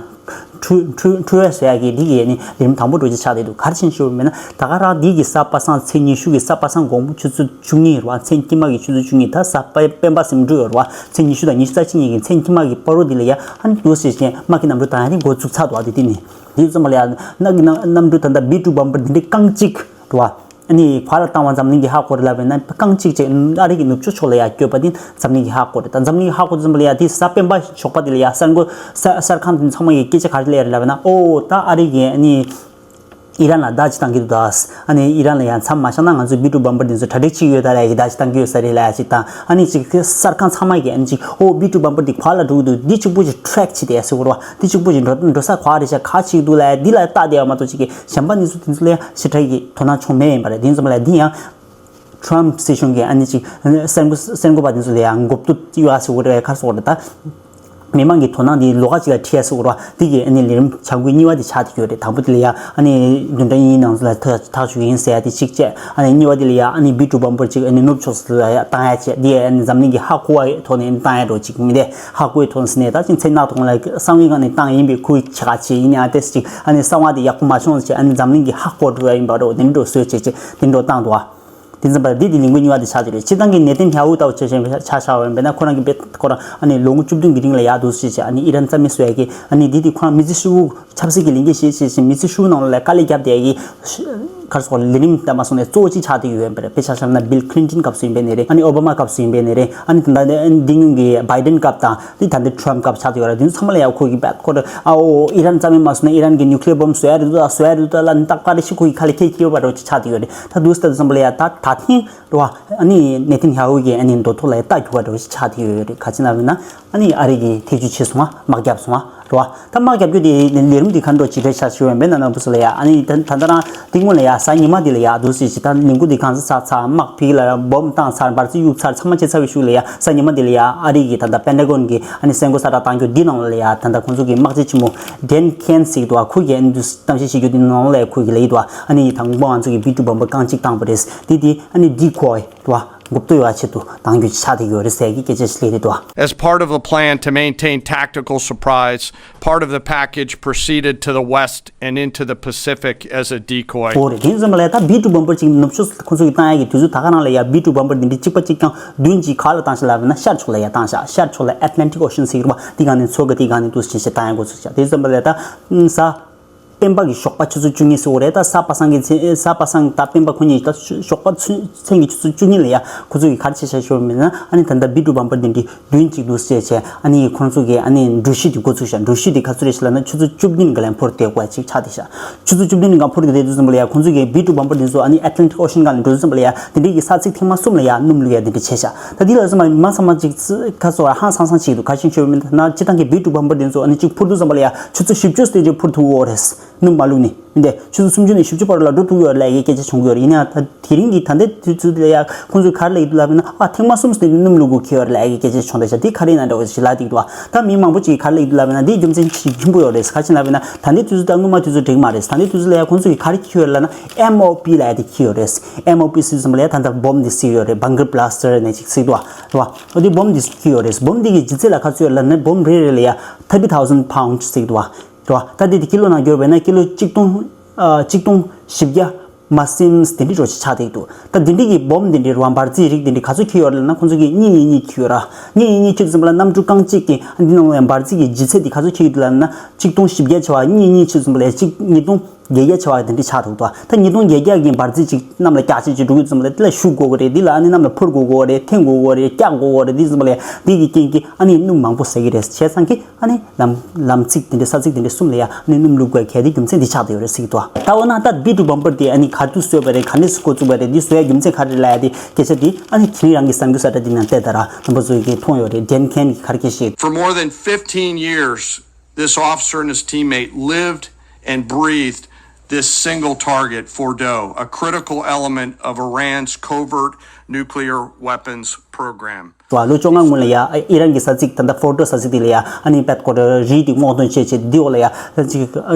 འཁྲུ་འཁྲུ་འཁྲུ་བས་ཟེར་ཡག་གི་འདི་གི་ནི་ལས་རིམ་དང་པོ་འགྲོ་རྒྱུ་ཆགས་བསྡད་འདུག་ག་རེ་བྱས་ནས་ཞུ་བ་མིན་ན། ད་ག་རང་འདི་གི་གཟའ་པ་སངས་ཚེས་ཉི་ཤུ་གི་གཟའ་པ་སངས་དགོང་མོ་ཆུ་ཚོད་བཅུ་གཉིས་རེད་བ། ཚེས་ཕྱི་མ་གི་ཆུ་ཚོད་བཅུ་གཉིས། ད་གཟའ་སྤེན་པ་ཟིན་འགྲོ་ཡོད་རེད་བ། ཚེས་ཉི་ཤུ་དང་ཉི་ཤུ་རྩ་གཅིག་གཉིས་ཀྱི་ཚེས་ཕྱི་མ་གི་བར་དུ་འདི་ལ་ཡ་ཨ་ནི་འདུག་ཟེར་བཞིན་དམག་གི་གནམ་གྲུ་བཏང་ཡ་དེ་འགོ་བཙུགས་ཚར་འདུག་ཨ་དེ་དེ་ནི། དེ་ཙམ་པ་ལ་ཡ་ནག་གི་གནམ་གནམ་གྲུ་ད་ལྟ་བི་ཊུ་བམ་པར་འདི་འདྲའི་རྐང་གཅིག་རེད་བ། ཨ་ནི་བར་ལ་བཏང་བ་འཛམ་གླིང་གིས་ཧ་གོ་རེད་ལབ་པས་ན། རྐང་གཅིག་ཅིག་ཨ་རི་གི་ནུབ་ཕྱོགས་ཕྱོགས་ལ་ཡ་བསྐྱོད་པ་དེ་འཛམ་གླིང་གིས་ཧ་གོ་རེད། ད་འཛམ་གླིང་གིས་ཧ་གོ་དུས་ཙམ་པ་ལ་ཡ་དེ་གཟའ་སྤེན་པ་ཞོགས་པ་དེ་ལ་ཡ་གསར་འགོད་གསར་གསར་ཁང་དེ་ཚང་མ་གིས་སྐད་ཆ་ག་རེ་སླེབས་རེད་ལབ་པས་ན། ཨོ་ད་ཨ་རི་གིས་ཨ་ནི་ཨི་རན་ལ་བརྡ་ཅིག་བཏང་གི་འདུག་ད། ཨ་ནི་ཨི་རན་ལ་ཡ་མཚམས་མ་བཞག་ན་ང་ཚོའི་བི་ཊུ་བམ་པར་དེ་ཚོ་གྲ་སྒྲིག་བྱེད་ཀྱི་ཡོད་ད་ལབ་ཡ་གི་བརྡ་ཅིག་བཏང་གི་ཡོད་ས་རེད་ལབ་ཡ་ཅིག་དང་། ཨ་ནི་ཅིག་གསར་ཁང་ཚང་མ་གིས་ཨ་ནི་ཅིག་ཨོ་བི་ཊུ་བམ་པར་དེ་ག་པར་འགྲོ་གི་འདུག་འདི་གཅིག་པོ་ཅིག་ཊེག་བྱེད་དེ་ཟེར་གོ་རེད་བ། འདི་གཅིག་པོ་ཅིག་འགྲོ་འགྲོ་ས་ག་པར་རེད་ཤག་ག་བྱེད་ཀྱི་འདུག་ལབ་ཡ་འདི་ལ་ལྟ་བསྡད་པ་མ་གཏོགས་ཅིག་གི་གཞན་པ་འདི་ཚོ་དེ་ཚོ་ལ་ཡ་ཞེ་དྲག་གི་དོ་སྣང་བྱུང་མེད་ཡིན་པ་རེད། དེ་ཙམ་པ་ལ་ཡ་འདི་ཡང་ཊམ་སྲིད་གཞུང་གིས་ཨ་ནི་ཅིག་གསར་འགོད་གསར་འགོད་པ་དེ་ཚོ་ལ་ཡ་མགོ་བཏུད་ཡོད་ཟེར་གོ་རེད་བ། ག་རེ་ཟེར་གོ་རེད་ད། མི་མང་གི་དོ་སྣང་དེ་ལོགས་ཀ་ཅིག་ལ་ཁྲིད་ཡ་ཟེར་གོ་རེད་བ། དེ་གི་ཨ་ནི་ལས་རིམ་བྱ་འགུལ་གཉིས་པ་དེ་ཆགས་བསྡད་ཡོད་རེད། དང་པོ་དེ་ལ་ཡ་ཨ་ནི་བདུན་ཕྲག་གཉིས་ནང་ཚུད་ལ་ཐག་ཐག་གཅོད་ཡིན་ཟེར་ཡ་དེ་གཅིག་བྱས། ཨ་ནི་གཉིས་པ་དེ་ལ་ཡ་ཨ་ནི་བི་ཊུ་བམ་པར་ཅིག་ཨ་ནི་ནུབ་ཕྱོགས་སུ་ལ་ཡ་བཏང་ཡ་བྱས། དེ་ཨ་ནི་འཛམ་གླིང་གིས་ཧ་གོ་བའི་ཐོག་ནས་བཏང་ཡ་འདྲ་ཅིག་མི་དེ་ཧ་གོ་བའི་ཐོག་ནས་ཟེར་ནས། ད་ཅིག་མཚན་ནག་ཐོག་ལ་གསང་བའི་སྒང་ནས་བཏང་ཡིན་པའི་ཁུལ་བྱེད་ག་བྱེད་ཡིན་ཡ་དེ་ཅིག་ཨ་ནི་གསང་བ་དེ་ཡག་པོ་མ་བྱུང་ཟེར། ཨ་ནི་འཛམ་གླིང་གིས་ཧ་གོ་འགྲོ་ཡ་ཡིན་པ་འདྲ་དེ་འདྲ་བཟོས་བྱས་བྱས་དེ་འདྲ་བཏང་འདུག་ཨ། དེ་ཙམ་པ་འདི་དེ་ལས་འགུལ་གཉིས་པ་དེ་ཆགས་ཀྱི་རེད། སྤྱིར་བཏང་གི་ནེ་ཐན་ཡ་ཧུ་ལྟ་བུ་ཆ་བཞག་ཆ་བཞག་པ་ཡིན་པས་ན། ཁོ་རང་གི་བེད་ཁོ་རང་ཨ་ནི་ལོ་ངོ་བཅུ་བདུན་གྱི་རིང་ལ་ཡག་འདུག་ཟེར་བྱས། ཨ་ནི་ཨི་རན་རྩ་མེད་བཟོ་ཡ་གི་ཨ་ནི་འདི་དེ་ཁོ་རང་མི་རྩིས་ཧྲིལ་པོ་ཆབ་སྲིད་ཀྱི་ལས་འགན་བཞེས་བྱས་བྱས་མི་རྩིས་ཧྲིལ་པོ་ནང་ལ་དཀའ་ལས་བརྒྱབ་བསྡད་ཡ་གི་ག་རེ་ཟེར་དགོས་རེད། ལས་རིམ་ལྟ་མ་སོང་ནས་གཙོ་བོ་གཅིག་ཆགས་བསྡད་ཡོད་པ་རེད། དཔེ་ཆ་བཞག་ན་བིལ་ཁི་ལིན་ཊོན་སྐབས་སུ་ཡིན་པའི་ནས་རེད། ཨ་ནི་ཨོ་བྷ་མ་སྐབས་སུ་ཡིན་པའི་ནས་རེད། ཨ་ནི་ད་ལྟ་འདི་སྔོན་གྱི་བྷའི་ཌེན་སྐབས་དང་། དེ་ད་ལྟ་ཊམ་སྐབས་ཆགས་བསྡད་ཡོད་རེད། དེ་ཚོ་ཚང་མ་ལ་ཡ་ཁོ་གི་བེད་ཁོ་རང་ཨ་ཨོ་ཨི་རན་རྩ་མེད་མ་སོང་ན་ཨི་རན་གྱི་ནིའུ་ཀི་ལི་ཡར་བོམ་བཟོ་ཡ་རེད་འདུག་ད་བཟོ་ཡ་རེད་འདུག་ད་ལབ་ནས་ད་ག་རེ་ཞིག་ཁོ་གི་ཁ་ལ་ཁྱེར་ཁྱེར་ཡོད་པ་འདྲ་བོ་ཅིག་ཆགས་བསྡད་ཡོད་རེད། ད་དུས་ད་ལྟ་ཙམ་པ་ལ་ཡ་ད་ད་ཐེངས་རེད་བ། ཨ་ནི་ནེ་ཐན་ཡ་ཧུ་གིས་ཨ་ནི་འདོད་ཐོག་ལ་ཡ་རྟ་རྒྱུག་པ་འདྲ་བོ་ཅིག་ཆགས་བསྡད་ཡོད་རེད། ག་ཅི་ལབ་ན་ཨ་ནི་ཨ་རི་གིས་ཐེ་བྱུས་བྱས་སོང་བ། དམག་བརྒྱབ་སོང་བ་རེད་བ། ད་དམག་རྒྱབ་རྒྱུ་དེ་ལས་རིམ་དེ་ག་འདྲ་ཅིག་རེད་ཤག་ཞུ་བ་ཡིན་པས་ན། ནང་བུ་སུ་ལ་ཡ་ཨ་ནི་ད་ད་ལྟ་རང་དེ་སྔོན་ལ་ཡ་གཟའ་ཉི་མ་དེ་ལ་ཡ་འདུག་སེ་ཅིག་ད་ལས་འགུལ་དེ་གང་ཚ་ཚར་ཚར། དམག་ཕིག་ལ་བོམ་བཏང་ཚར། འབར་རྩི་གཡུག་ཚར། ཚང་མ་བྱས་ཚར་བའི་གཞུག་ལ་ཡ་གཟའ་ཉི་མ་དེ་ལ་ཡ་ཨ་རི་གི་ད་ལྟ་པེན་ཊ་གོན་གི་ཨ་ནི་གསར་འགོད་གསལ་བསྒྲགས་བཏང་རྒྱུ་འདི་ནང་ལ་ཡ་ད་ལྟ་ཁོང་ཚོ་གི་དམག་སྤྱི་ཆེན་མོ་ཌེན་ཁེན་ཟེར་གི་འདུག་བ། ཁོ་གིས་ཨ་ནི་འདུག་གཏམ་བཤད་བྱེད་རྒྱུ་དེ་ནང་ལ་ཡ་ཁོ་གིས་ལབ་ཀྱི་འདུག་བ། ཨ་ནི་དང་པོ་ང་ཚོ་གི་བི་ཊུ་བོམ་པར་རྐང་གཅིག་བཏང་པ་རེད། དེ་དེ་ཨ་ནི་ཌི་ཀོའི་རེད་བ། འགོག་གཏོར་ཡོང་བ་ཆེད་དུ་གཏང་རྒྱུ་ཆགས་བསྡད་ཡོད་རེད་ཟེར་གྱི་སྐད་ཆ་ཞིག་སླེབས་ཀྱི་འདུག As part of the plan to maintain tactical surprise, part of the package proceeded to the west and into the Pacific as a decoy. ཨོ་རེད། དེ་ཙམ་པ་ལ་ད་བི་ཊུ་བོམ་པར་ཅིག་ནུབ་ཕྱོགས་ཁོ་ཚོ་གིས་བཏང་ཡ་གི་དུས་ཚོད་ད་ག་རང་ལ་ཡ་བི་ཊུ་བོམ་པར་འདི་འདྲའི་གཅིག་པ་གཅིག་རྐྱང་བདུན་གཅིག་ག་ལ་བཏང་ཤག་ལབ་ན་ཤར་ཕྱོགས་ལ་ཡ་བཏང་ཤག་ཤར་ཕྱོགས་ལ་ཨེཊ་ལན་ཊིག་ཨོ་ཤན་ཟེར་གྱི་རེད་བ། དེ་སྒང་ནས་མཚོ་ཁ་དེ་སྒང་ནས་འདུག་སེ་བྱས་བྱས་བཏང་ཡ་འགོ་ཚུགས་ཤག་དེ་ཙམ་པ་ལ་ད་གཟའ་སྤེན་པ་གི་ཞོགས་པ་ཆུ་ཚོད་བཅུ་གཉིས་ཟེར་གྱི་རེད། ད་གཟའ་པ་སངས་ཀྱི་མཚན་གཟའ་པ་སངས་དང་སྤེན་པ་ཁོ་གཉིས་ད་ཞོགས་པ་ཚུན་མཚན་གྱི་ཆུ་ཚོད་བཅུ་གཉིས་ལ་ཡ་ཁོ་ཚོ་གིས་ག་རེ་བྱས་ཤག་ཞུ་བ་ཡིན་ན། ཨ་ནི་ད་ལྟ་བི་ཊུ་བོམ་པར་དེ་འདྲའི་བདུན་གཅིག་འདུག་སེ་བྱས་བྱས། ཨ་ནི་ཁོང་ཚོ་གིས་ཨ་ནི་འགྲུལ་བཞུད་དེ་འགོ་ཚུགས་ཤག་འགྲུལ་བཞུད་དེ་ག་ཚོད་རེད་ཤག་ལབ་ན་ཆུ་ཚོད་བཅུ་བདུན་སྒང་ལ་འཕུར་བསྡད་དགོས་ཅིག་ཆགས་བསྡད་ཤག་ཆུ་ཚོད་བཅུ་བདུན་སྒང་འཕུར་བསྡད་དུས་ཙམ་པ་ལ་ཡ་ཁོང་ཚོ་གིས་བི་ཊུ་བོམ་པར་དེ་ཚོ་ཨ་ནི་ཨེཊ་ལན་ཊིག་ཨོ་ཤན་སྒང་ལ་འགྲོ་དུས་ཙམ་པ་ལ་ཡ་དེ་འདྲའི་གི་ས་ཚིགས་ཐེངས་མ་གསུམ་ལ་ཡ་སྣུམ་བླུགས་ཡ་དེ་འདྲ་བྱས་ཤག་ད་འདི་ལ་ཙམ་པ་མ་ཚང་མ་ཅིག་ཁ་སོ་ཧང་སང་སང་ཅིག་འདུག་ག་རེ་བྱས་ནས་ཞུ་བ་ཡིན་ན་སྤྱིར་བཏང་གི་བི་ཊུ་བོམ་པར་དེ་ཚོ་ཨ་ནི་ཅིག་འཕུར་དུས་ཙམ་པ་ལ་ཡ་ཆུ་ཚོད་བཞི་བཅུ་སྟེང་ཅིག་འཕུར་ཐུབ་ཀྱི་ཡོད་རེད། སྣུམ་མ་བླུགས་ནས། འདི་ཆུ་ཚོད་སུམ་ཅུ་ནས་བཞི་བཅུ་བར་ལ་འགྲོ་ཐུབ་ཡོད་ལབ་ཀྱི་སྐད་ཆ་བྱུང་གི་ཡོད་རེད། ཡིན་ཡང་ད་དེ་རིང་གི་ད་ལྟའི་དུས་ཚོད་ལ་ཡ་ཁོང་ཚོས་ག་རེ་ལབ་ཀྱི་འདུག་ལབ་ན། ཨ་ཐེངས་མ་གསུམ་ཙམ་དེ་སྣུམ་བླུག་དགོས་ཁེལ་ཡོད་རེད་ལབ་ཀྱི་སྐད་ཆ་བྱུང་། ད་ཆ་དེ་ག་རེ་ཡིན་ན་འདྲ་བོ་ཞིག་ལབ་བསྡད་ཀྱི་འདུག་ད་མི་མང་པོ་ཅིག་གིས་ག་རེ་ལབ་ཀྱི་འདུག་ལབ་ན། འདིའི་རྒྱུ་མཚན་ཞིག་ཆེན་པོ་ཡོད་རེད། ག་རེ་ལབ་ན་ད་ལྟའི་དུས་ཚོད་དང་སྔོན་མ་དུས་ཚོད་འགྲིག་མ་རེད། ད་ལྟའི་དུས་ཚོད་ལ་ཡ་ཁོང་ཚོས་ག་རེ་ཁེལ་ཡོད་རེད་ལབ་ན། ཨེམ་ཨོ་པི་ལབ་ཡ་དེ་ཁེལ་ཡོད་རེད། ཨེམ་ཨོ་པི་ཟེར་དུས་ཙམ་པ་ལ་ཡ་ད་ལྟ་བོམ་འདི་ཟེར་གྱི་ཡོད་རེད། བང་ཀར་བྷ་ལ་སི་ཊར་ནས་ཅིག་ཟེར་གྱི་འདུག་བ། རེད་བ། འོ་དེ་བོམ་འདི་ཁེལ་ཡོད་རེད། བོམ་འདི་གི་ལྗིད་ཚད་ལ་ག་ཚོད་ཡོད་ལབ་ན། བོམ་རེ་རེ་ལ་ཡ་ཐར་ཊི་ཐའུ་ཟེན་པའུན་ཌི་ཟེར་གྱི་འདུག་བ། རེད་བ། ད་དེ་དེ་ཀི་ལོ་ནང་བསྒྱུར་བ་ཡིན་ན་ཀི་ལོ་གཅིག་སྟོང་། ཨ། གཅིག་སྟོང་བཞི་བརྒྱ་མ་ཟིན་དེ་འདྲ་འདྲ་བོ་ཞིག་ཆགས་བསྡད་འདུག་ད་དེ་འདྲ་གི་བོམ་དེ་འདྲ་རེད་བ། འབར་རྫས་རིགས་དེ་འདྲ་ག་ཚོད་ཁེལ་ཡོད་རེད་ལབ་ན། ཁོང་ཚོ་གིས་གཉིས་གཉིས་གཉིས་ཁེལ་ཡོད་ར། གཉིས་གཉིས་གཉིས་ཁེལ་དུས་ཙམ་པ་ལ་གནམ་གྲུ་རྐང་གཅིག་གི་འདི་ནང་ལ་འབར་རྫས་ཀྱི་ལྗིད་ཚད་དེ་ག་ཚོད་ཁེལ་ཡོད་འདུག་ལབ་ན། གཅིག་སྟོང་བཞི་བརྒྱ་བྱས་པ། གཉིས་གཉིས་ཁེལ་དུས་ཙམ་པ་ལ་གཅིག་ཉིས་སྟོང་བརྒྱད་བརྒྱ་བྱས་པ་དེ་འདྲ་ཆགས་འདུག་ད་ད་ཉིས་སྟོང་བརྒྱད་བརྒྱ་གི་འབར་རྫས་ཅིག་གནམ་ལ་བཀྱག་བྱས་ཅིག་འགྲོ་གི་ཡོད་ཙམ་པ་ལ་དེ་ལ་བཞུ་དགོས་ཀྱི་རེད། དེ་ལ་ཨ་ནི་གནམ་ལ་འཕུར་དགོས་ཀྱི་རེད། འཐེན་དགོས་ཀྱི་རེད། བཀྱག་དགོས་ཀྱི་རེད། དེ་ཙམ་པ་ལ་དེ་གི་རྐྱེན་གྱིས་ཨ་ནི་སྣུམ་མང་པོ་ཟ་གི་རེད། བྱས་ཙང་གི་ཨ་ནི་ལམ་ལམ་ཚིགས་དེ་འདྲ་ས་ཚིགས་དེ་འདྲ་གསུམ་ལ་ཡ་ཨ་ནི་སྣུམ་བླུགས་དགོས་གལ་ཏེ་རྒྱུ་མཚན་འདི་ཆགས་བསྡད་ཡོད་རེད་ཟེར་གྱི་འདུག་ད་འོ་ན་ད་བི་ཊུ་བོམ་པར་དེ་ཨ་ནི་ག་དུས་བཟོས་པ་རེད། ག་ནས་འགོ་བཙུགས་པ་རེད། འདི་བཟོ་ཡ་རྒྱུ་མཚན་ག་རེ་རེད་ལབ་ཡ་དེ་སྐད་ཆ་དེ་ཨ་ནི་དེ་རིང་རང་གི་གསར་འགྱུར་གསལ་བསྒྲགས་འདི་ནང་བལྟས་ད་ར་རྣམ་པ་ཚོ་གིས་མཐོང་ཡོད་རེད། ཌེན་ཁེན་གྱིས་ག་རེ་སྐད་ཆ་བཤད། For more than fifteen years, this officer and his teammate lived and breathed this single target, Fordow, a critical element of Iran's covert nuclear weapons program. ལོ་བཅོ་ལྔ་སྔོན་ལ་ཡ་ཨི་རན་གྱི་ས་ཚིགས་ད་ལྟ་ཕོར་ཌོ་ས་ཚིགས་དེ་ལ་ཡ་ཨ་ནི་བེད་ཀོ་རི་དེ་སྔོག་འདོན་བྱས་བྱས། འདི་འོག་ལ་ཡ་ཅིག་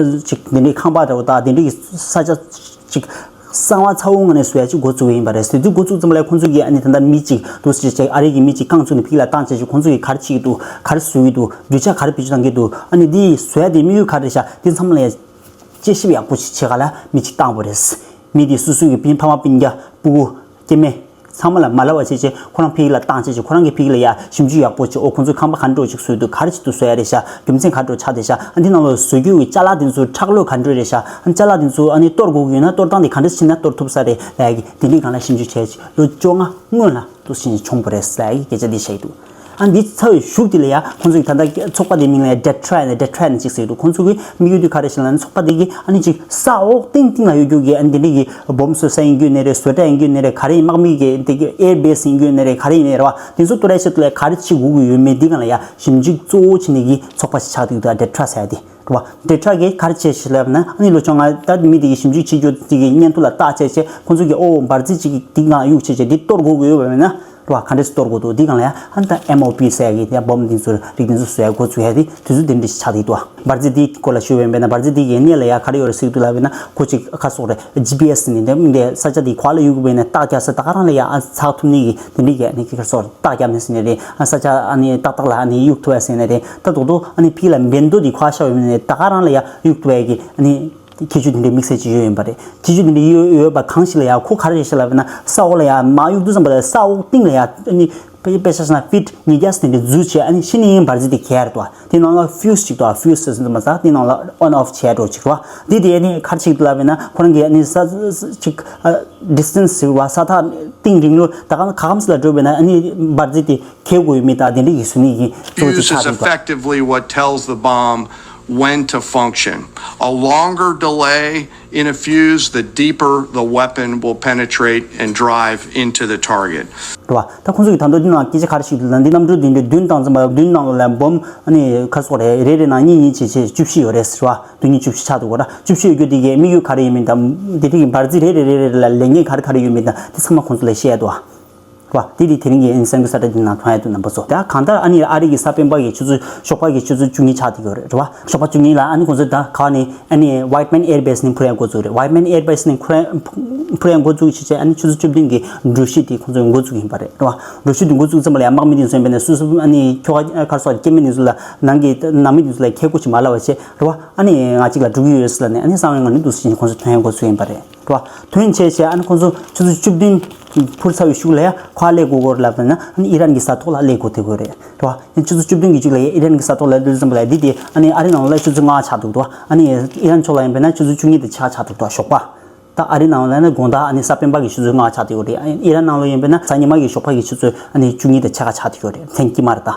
ཅིག་འདི་འདྲའི་ཁང་པ་འདྲ་བོ་དང་འདི་འདྲའི་ས་ཆ་ཅིག་གསང་བ་ཚ་བོ་ངང་ནས་བཟོ་ཡ་ཅིག་འགོ་བཙུགས་པ་ཡིན་པ་རེད་ཟེར། དུས་འགོ་བཙུགས་ཙམ་ལ་ཁོང་ཚོ་གིས་ཨ་ནི་ད་ལྟ་མི་གཅིག་འདུག་ཟེར་བྱས། ཨ་རི་གི་མི་གཅིག་རྐང་བཙུགས་ནས་ཕིག་ལ་བཏང་བྱས་བྱས། ཁོང་ཚོ་གིས་ག་རེ་བྱེད་ཀྱི་འདུག་ག་རེ་བཟོ་གི་འདུག་རྒྱུ་ཆ་ག་རེ་བེད་སྤྱོད་གཏང་གི་འདུག་ཨ་ནི་འདི་བཟོ་ཡ་དེ་དམིགས་ཡུལ་ག་རེ་རེད་ཤག་དེ་ཚང་མ་ལ་ཡ་དཔྱད་ཞིབ་ཡག་པོ་ཞིག་བྱེད་ག་ལ་མི་གཅིག་བཏང་བ་རེད། མི་དེ་སོ་སོའི་གི་སྤུན་ཕ་མ་སྤུན་ཀྱག་སྤུ་གུ་སྐྱེ་དམན་ ཚང་མ་ལ་མ་ལབ་པ་བྱས་བྱས་ཁོ་རང་ཕ་གི་ལ་བཏང་བྱས་བྱས་ཁོ་རང་གི་ཕ་གི་ལ་ཡ་ཞིབ་འཇུག་ཡག་པོ་བྱས། ཨོ་ཁོང་ཚོས་ཁང་པ་ག་འདྲ་ཅིག་བཟོས་འདུག་ག་རེ་བྱེད་དུ་བཟོ་ཡ་རེད་ཤག་རྒྱུ་མཚན་ག་འདྲ་ཆགས་བསྡད་ཤག་ཨ་འདི་ནང་ལ་བཟོ་རྒྱུ་གི་ཅ་ལག་དེ་ཚོ་ཁྲག་ལོས་ག་འདྲ་རེད་ཤག་ཨ་ཅ་ལག་དེ་ཚོ་ཨ་ནི་གཏོར་དགོས་ཀྱི་ཡོད་ན་གཏོར་སྟངས་དེ་ག་འདྲ་བྱས་ན་གཏོར་ཐུབ་ས་རེད་ལབ་ཡ་གི་དེ་འདྲའི་སྒང་ལ་ཞིབ་འཇུག་བྱས་བྱས་ལོ་བཅོ་ལྔ་སྔོན་ལ་འདུག་སེ་བྱུང་བ་རེད་ཟེར་ཡ་གི་སྐད་ཆ་འདི་བཤད་ཀྱི་འདུག་ཨ་འདི་ཚར་བའི་གཞུག་དེ་ལ་ཡ་ཁོང་ཚོ་གི་ད་ལྟ་ཚོགས་པ་དེའི་མིང་ལ་ཡ་Detroit ནས་Detroit ནས་ཅིག་ཟེར་གྱི་འདུག་ཁོང་ཚོ་གི་དམིགས་ཡུལ་དེ་ག་རེ་ཞིག་ལབ་ན་ཚོགས་པ་དེ་གི་ཨ་ནི་ཅིག་ས་འོག་སྟེང་སྟེང་ལ་ཡོད་རྒྱུ་གི་ཨ་ནི་དེ་འདྲ་གི་སྦོམ་བཟོ་ས་ཡིན་རྒྱུ་ནས་རེད། བཟོ་གྲྭ་ཡིན་རྒྱུ་ནས་རེད། ག་རེ་ཡིན་དམག་མི་གི་དེ་གི་air base ཡིན་རྒྱུ་ནས་རེད། ག་རེ་ཡིན་ནས་རེད་བ། དེ་ཚོ་ཏུ་རའི་ཆེད་དུ་ལ་ག་རེ་བྱེད་དགོས་ཀྱི་ཡོད་མེད་འདི་སྒང་ལ་ཡ་ཞིབ་འཇུག་གཙོ་བོ་བྱེད་ནས་གི་ཚོགས་པ་ཞིག་ཆགས་འདུག་ད་Detroit ཟེར་ཡ་དེ་རེད་བ། Detroit གི་ག་རེ་བྱས་ཞིག་ལབ་ན་ཨ་ནི་ལོ་བཅོ་ལྔ་ད་མི་དེ་གི་ཞིབ་འཇུག་བྱེད་རྒྱུ་དེ་གི་སྙན་ཐོ་ལ་བལྟས་བྱས་བྱས་ཁོང་ཚོ་གི་ཨོ་འབར་རྫས་ཅིག་གི་དེ་སྒང་གཡུག་བྱས་བྱས་འདི་གཏོར་དགོས་ཀྱི་ཡོད་པ་མེད་ན། རེད་བ། ག་འདྲས་སེ་གཏོར་དགོས་འདུག་འདི་སྒང་ལ་ཡང་ཨ་ནི་ད་ཨེམ་ཨོ་པི་ཟེར་ཡ་གི་ཡང་སྦོམ་འདི་ཚོ་རིགས་འདི་ཚོ་བཟོ་ཡ་འགོ་ཚུགས་ཡ་དེ་དུས་ཚོད་དེ་འདྲ་ཞིག་ཆགས་བསྡད་འདུག་འབར་རྫས་འདིའི་སྐོར་ལ་ཞུས་པ་ཡིན་པས་ན་འབར་རྫས་འདི་གི་གནས་ལ་ཡང་ག་རེ་ཡོད་རེད་ཟེར་གྱི་འདུག་ལབ་པས་ན་ཁོ་ཅིག་ག་སོགས་རེད། ཇི་པི་ཨེ་སི་ནི་འདི་འདི་ས་ཆ་འདི་ག་ལ་ཡོད་དགོས་པས་ན་རྟགས་རྒྱག་ས་ད་ག་རང་ལ་ཡང་ཨ་ཚགས་ཐུབ་ནི་གི་དེ་འདྲའི་གི་ཨ་ནི་ག་སོགས་རེད། རྟགས་རྒྱག་ནི་ཟེར་ནི་རེད། ཨ་ས་ཆ་ཨ་ནི་ཏག་ཏག་ལ་ཨ་ནི་གཡུག་ཐུབ་ཡ་ཟེར་ནི་རེད། ད་རྡོག་རྡོག་ཨ་ནི་ཕི་ལ་བེན་རྡོ་འདི་ག་ཤ་ཡོད་མེད་ནི་ད་ག་རང་ལ་ཡང་གཡུག་ཐུབ་ཡ་གི་ཨ་ནི། ཁྱད་ཆོས་དེ་འདྲའི་དམིགས་བསལ་ཅིག་ཡོད་ཡིན་པ་རེད། ཁྱད་ཆོས་དེ་འདྲའི་ཡོད་ཡོད་པ་གང་ཞིག་ལ་ཡང་ཁོ་ག་རེ་རེད་ཤག་ལབ་ན་ས་འོག་ལ་ཡང་མར་གཡུག་དུས་ཙམ་པ་ལ་ས་འོག་གཏིང་ལ་ཡང་ཨ་ནི་དཔེ་དཔེ་ཆ་བཞག་ན་ཕིཊ་ཉིས་བརྒྱ་ཙམ་དེ་འདྲའི་འཛུལ་བྱས་ཨ་ནི་ཕྱི་ནས་འབར་རྫས་དེ་གས་རེད་དོ། དེ་ནང་ལ་ཕིའུ་སི་ཅིག་དོ། ཕིའུ་སི་ཟེར་ཙམ་པ་ས་དེ་ནང་ལ་ཨོན་ཨོཕ་བྱས་འགྲོ་ཅིག་རོ། དེ་དེ་ཨ་ནི་ག་རེ་ཅིག་ལབ་ན་ཁོ་རང་གིས་ཨ་ནི་ས་ཅིག་ཌི་སི་ཊན་སི་ཟེར་བ་ས་ཐག་གཏིང་རིང་ལོ་ད་ག་ག་གམ་སི་ལ་འགྲོ་བས་ན་ཨ་ནི་འབར་རྫས་དེ། ཁེ་དགོས་མི་དང་དེ་འདྲ་ཡི་སུ་ནི་ཡི་གཙོ་ཆེ་Fuse is ཆགས་འདུག་ད། Effectively what tells the bomb when to function. A longer delay in a fuse, the deeper the weapon will penetrate and drive into the target. རེད་བ། ད་ཁོང་ཚོ་གི་ད་དུང་འདི་ནང་སྐད་ཆ་ག་རེ་ཞིག་འདུག་ན་འདི་གནམ་གྲུ་འདི་འདྲའི་མདུན་བཏང་ཙམ་པ་མདུན་ནང་ལ་སྦོམ་ཨ་ནི་ག་རེ་ཟེར་དགོས་རེད། རེ་རེ་ནང་གཉིས་གཉིས་བྱས་བྱས་བཅུ་བཞི་ཡོད་རེད་ཟེར་བ། མདུན་གཉིས་བཅུ་བཞི་ཆགས་འདུག་གོ་ར། བཅུ་བཞི་ཡོད་རྒྱུ་དེ་གའི་དམིགས་ཡུལ་ག་རེ་ཡིན་མིན་དང་དེ་དེ་གི་འབར་རྫས་རེ་རེ་རེ་རེ་ལ་ལས་འགན་ག་རེ་ག་རེ་ཡོད་མིན་དང་དེ་ཚང་མ་ཁོང་ཚོ་ལ་བཤད་འདུག་ཨ། རེད་བ། དེ་དེ་དེ་རིང་གི་ཨ་ནི་གསར་འགྱུར་གསར་བསྒྲགས་འདི་ནང་མཐོང་ཡ་འདུག་རྣམ་པ་ཚོ། ད་གང་ལྟར་ཨ་ནི་ཨ་རི་གི་གཟའ་སྤེན་པ་གི་ཆུ་ཚོད་ཞོགས་པ་གི་ཆུ་ཚོད་བཅུ་གཉིས་ཆགས་བསྡད་ཡོད་རེད། རེད་བ། ཞོགས་པ་བཅུ་གཉིས་ལ་ཨ་ནི་ཁོང་ཚོ་ད་ག་ནི་ཨ་ནི་Whiteman Air Base ནས་འཕུར་ཡ་འགོ་བཙུགས་རེད། Whiteman Air Base ནས་འཕུར་ཡ་འཕུར་ཡ་འགོ་བཙུགས་བྱས་བྱས་ཨ་ནི་ཆུ་ཚོད་བཅུ་བདུན་གི་གྲོ་ཞིབ་དེ་ཁོང་ཚོས་འགོ་བཙུགས་ཡིན་པ་རེད། རེད་བ། གྲོ་ཞིབ་དེ་འགོ་བཙུགས་ཙམ་པ་ལ་ཡ་དམག་མི་དེ་ཚོ་ཡིན་པས་ན་སོ་སོ་ཨ་ནི་ཁྱོ་ག་ག་རེ་ཟེར་སྐྱེ་དམན་དེ་ཚོ་ལ་ནང་གི་ནང་མི་དེ་ཚོ་ལ་ཁྱད་གོ་ཅིག་མ་ལབ་པ་བྱས། རེད་བ། ཨ་ནི་ང་གཅིག་ལ་འགྲོ་གི་ཡོད་ཟེར་ལབ་ནས་ཨ་ནི་གསང་བའི་ངང་ནས་འདུག་སེ་བྱས་ནས་ཁོང་ཚོ་ཐོན་ཡ་འགོ་ཚུགས་ཡིན་པ་རེད། རེད་བ། ཐོན་བྱས་བྱས་ཨ་ནི་ཁོང་ཚོ་ཆུ་ཚོད་བཅུ་བདུན་འཕུར་ཚར་བའི་གཞུག་ལ་ཡ་ཁོ་ཨ་སླེབས་དགོས་སྐོར་ལབ་ན་ཨ་ནི་ཨི་རན་གྱི་ས་ཐོག་ལ་སླེབས་དགོས་དེ་དགོས་རེད། རེད་བ། ཨ་ནི་ཆུ་ཚོད་བཅུ་བདུན་གྱི་གཞུག་ལ་ཡ་ཨི་རན་གྱི་ས་ཐོག་ལ་སླེབས་ཙམ་པ་ལ་འདི་དེ་ཨ་ནི་ཨ་རི་ནང་ལ་ཆུ་ཚོད་ལྔ་ཆགས་འདུག་དོ། ཨ་ནི་ཨི་རན་ཕྱོགས་ལ་ཡིན་པས་ན་ཆུ་ཚོད་བཅུ་གཉིས་དང་ཕྱེད་ཀ་ཆགས་འདུག་དོ། ཞོགས་པ། ད་ཨ་རི་ནང་ལ་ཡིན་ན་དགོང་དག་ཨ་ནི་གཟའ་སྤེན་པ་གི་ཆུ་ཚོད་ལྔ་ཆགས་འདུག་རེད། ཨ་ནི་ཨི་རན་ནང་ལ་ཡིན་པས་ན་གཟའ་ཉི་མ་གི་ཞོགས་པ་གི་ཆུ་ཚོད་ཨ་ནི་བཅུ་གཉིས་དང་ཕྱེད་ཀ་ཆགས་འདུག་རེད། མཚན་དཀྱིལ་མ་རེད་ད།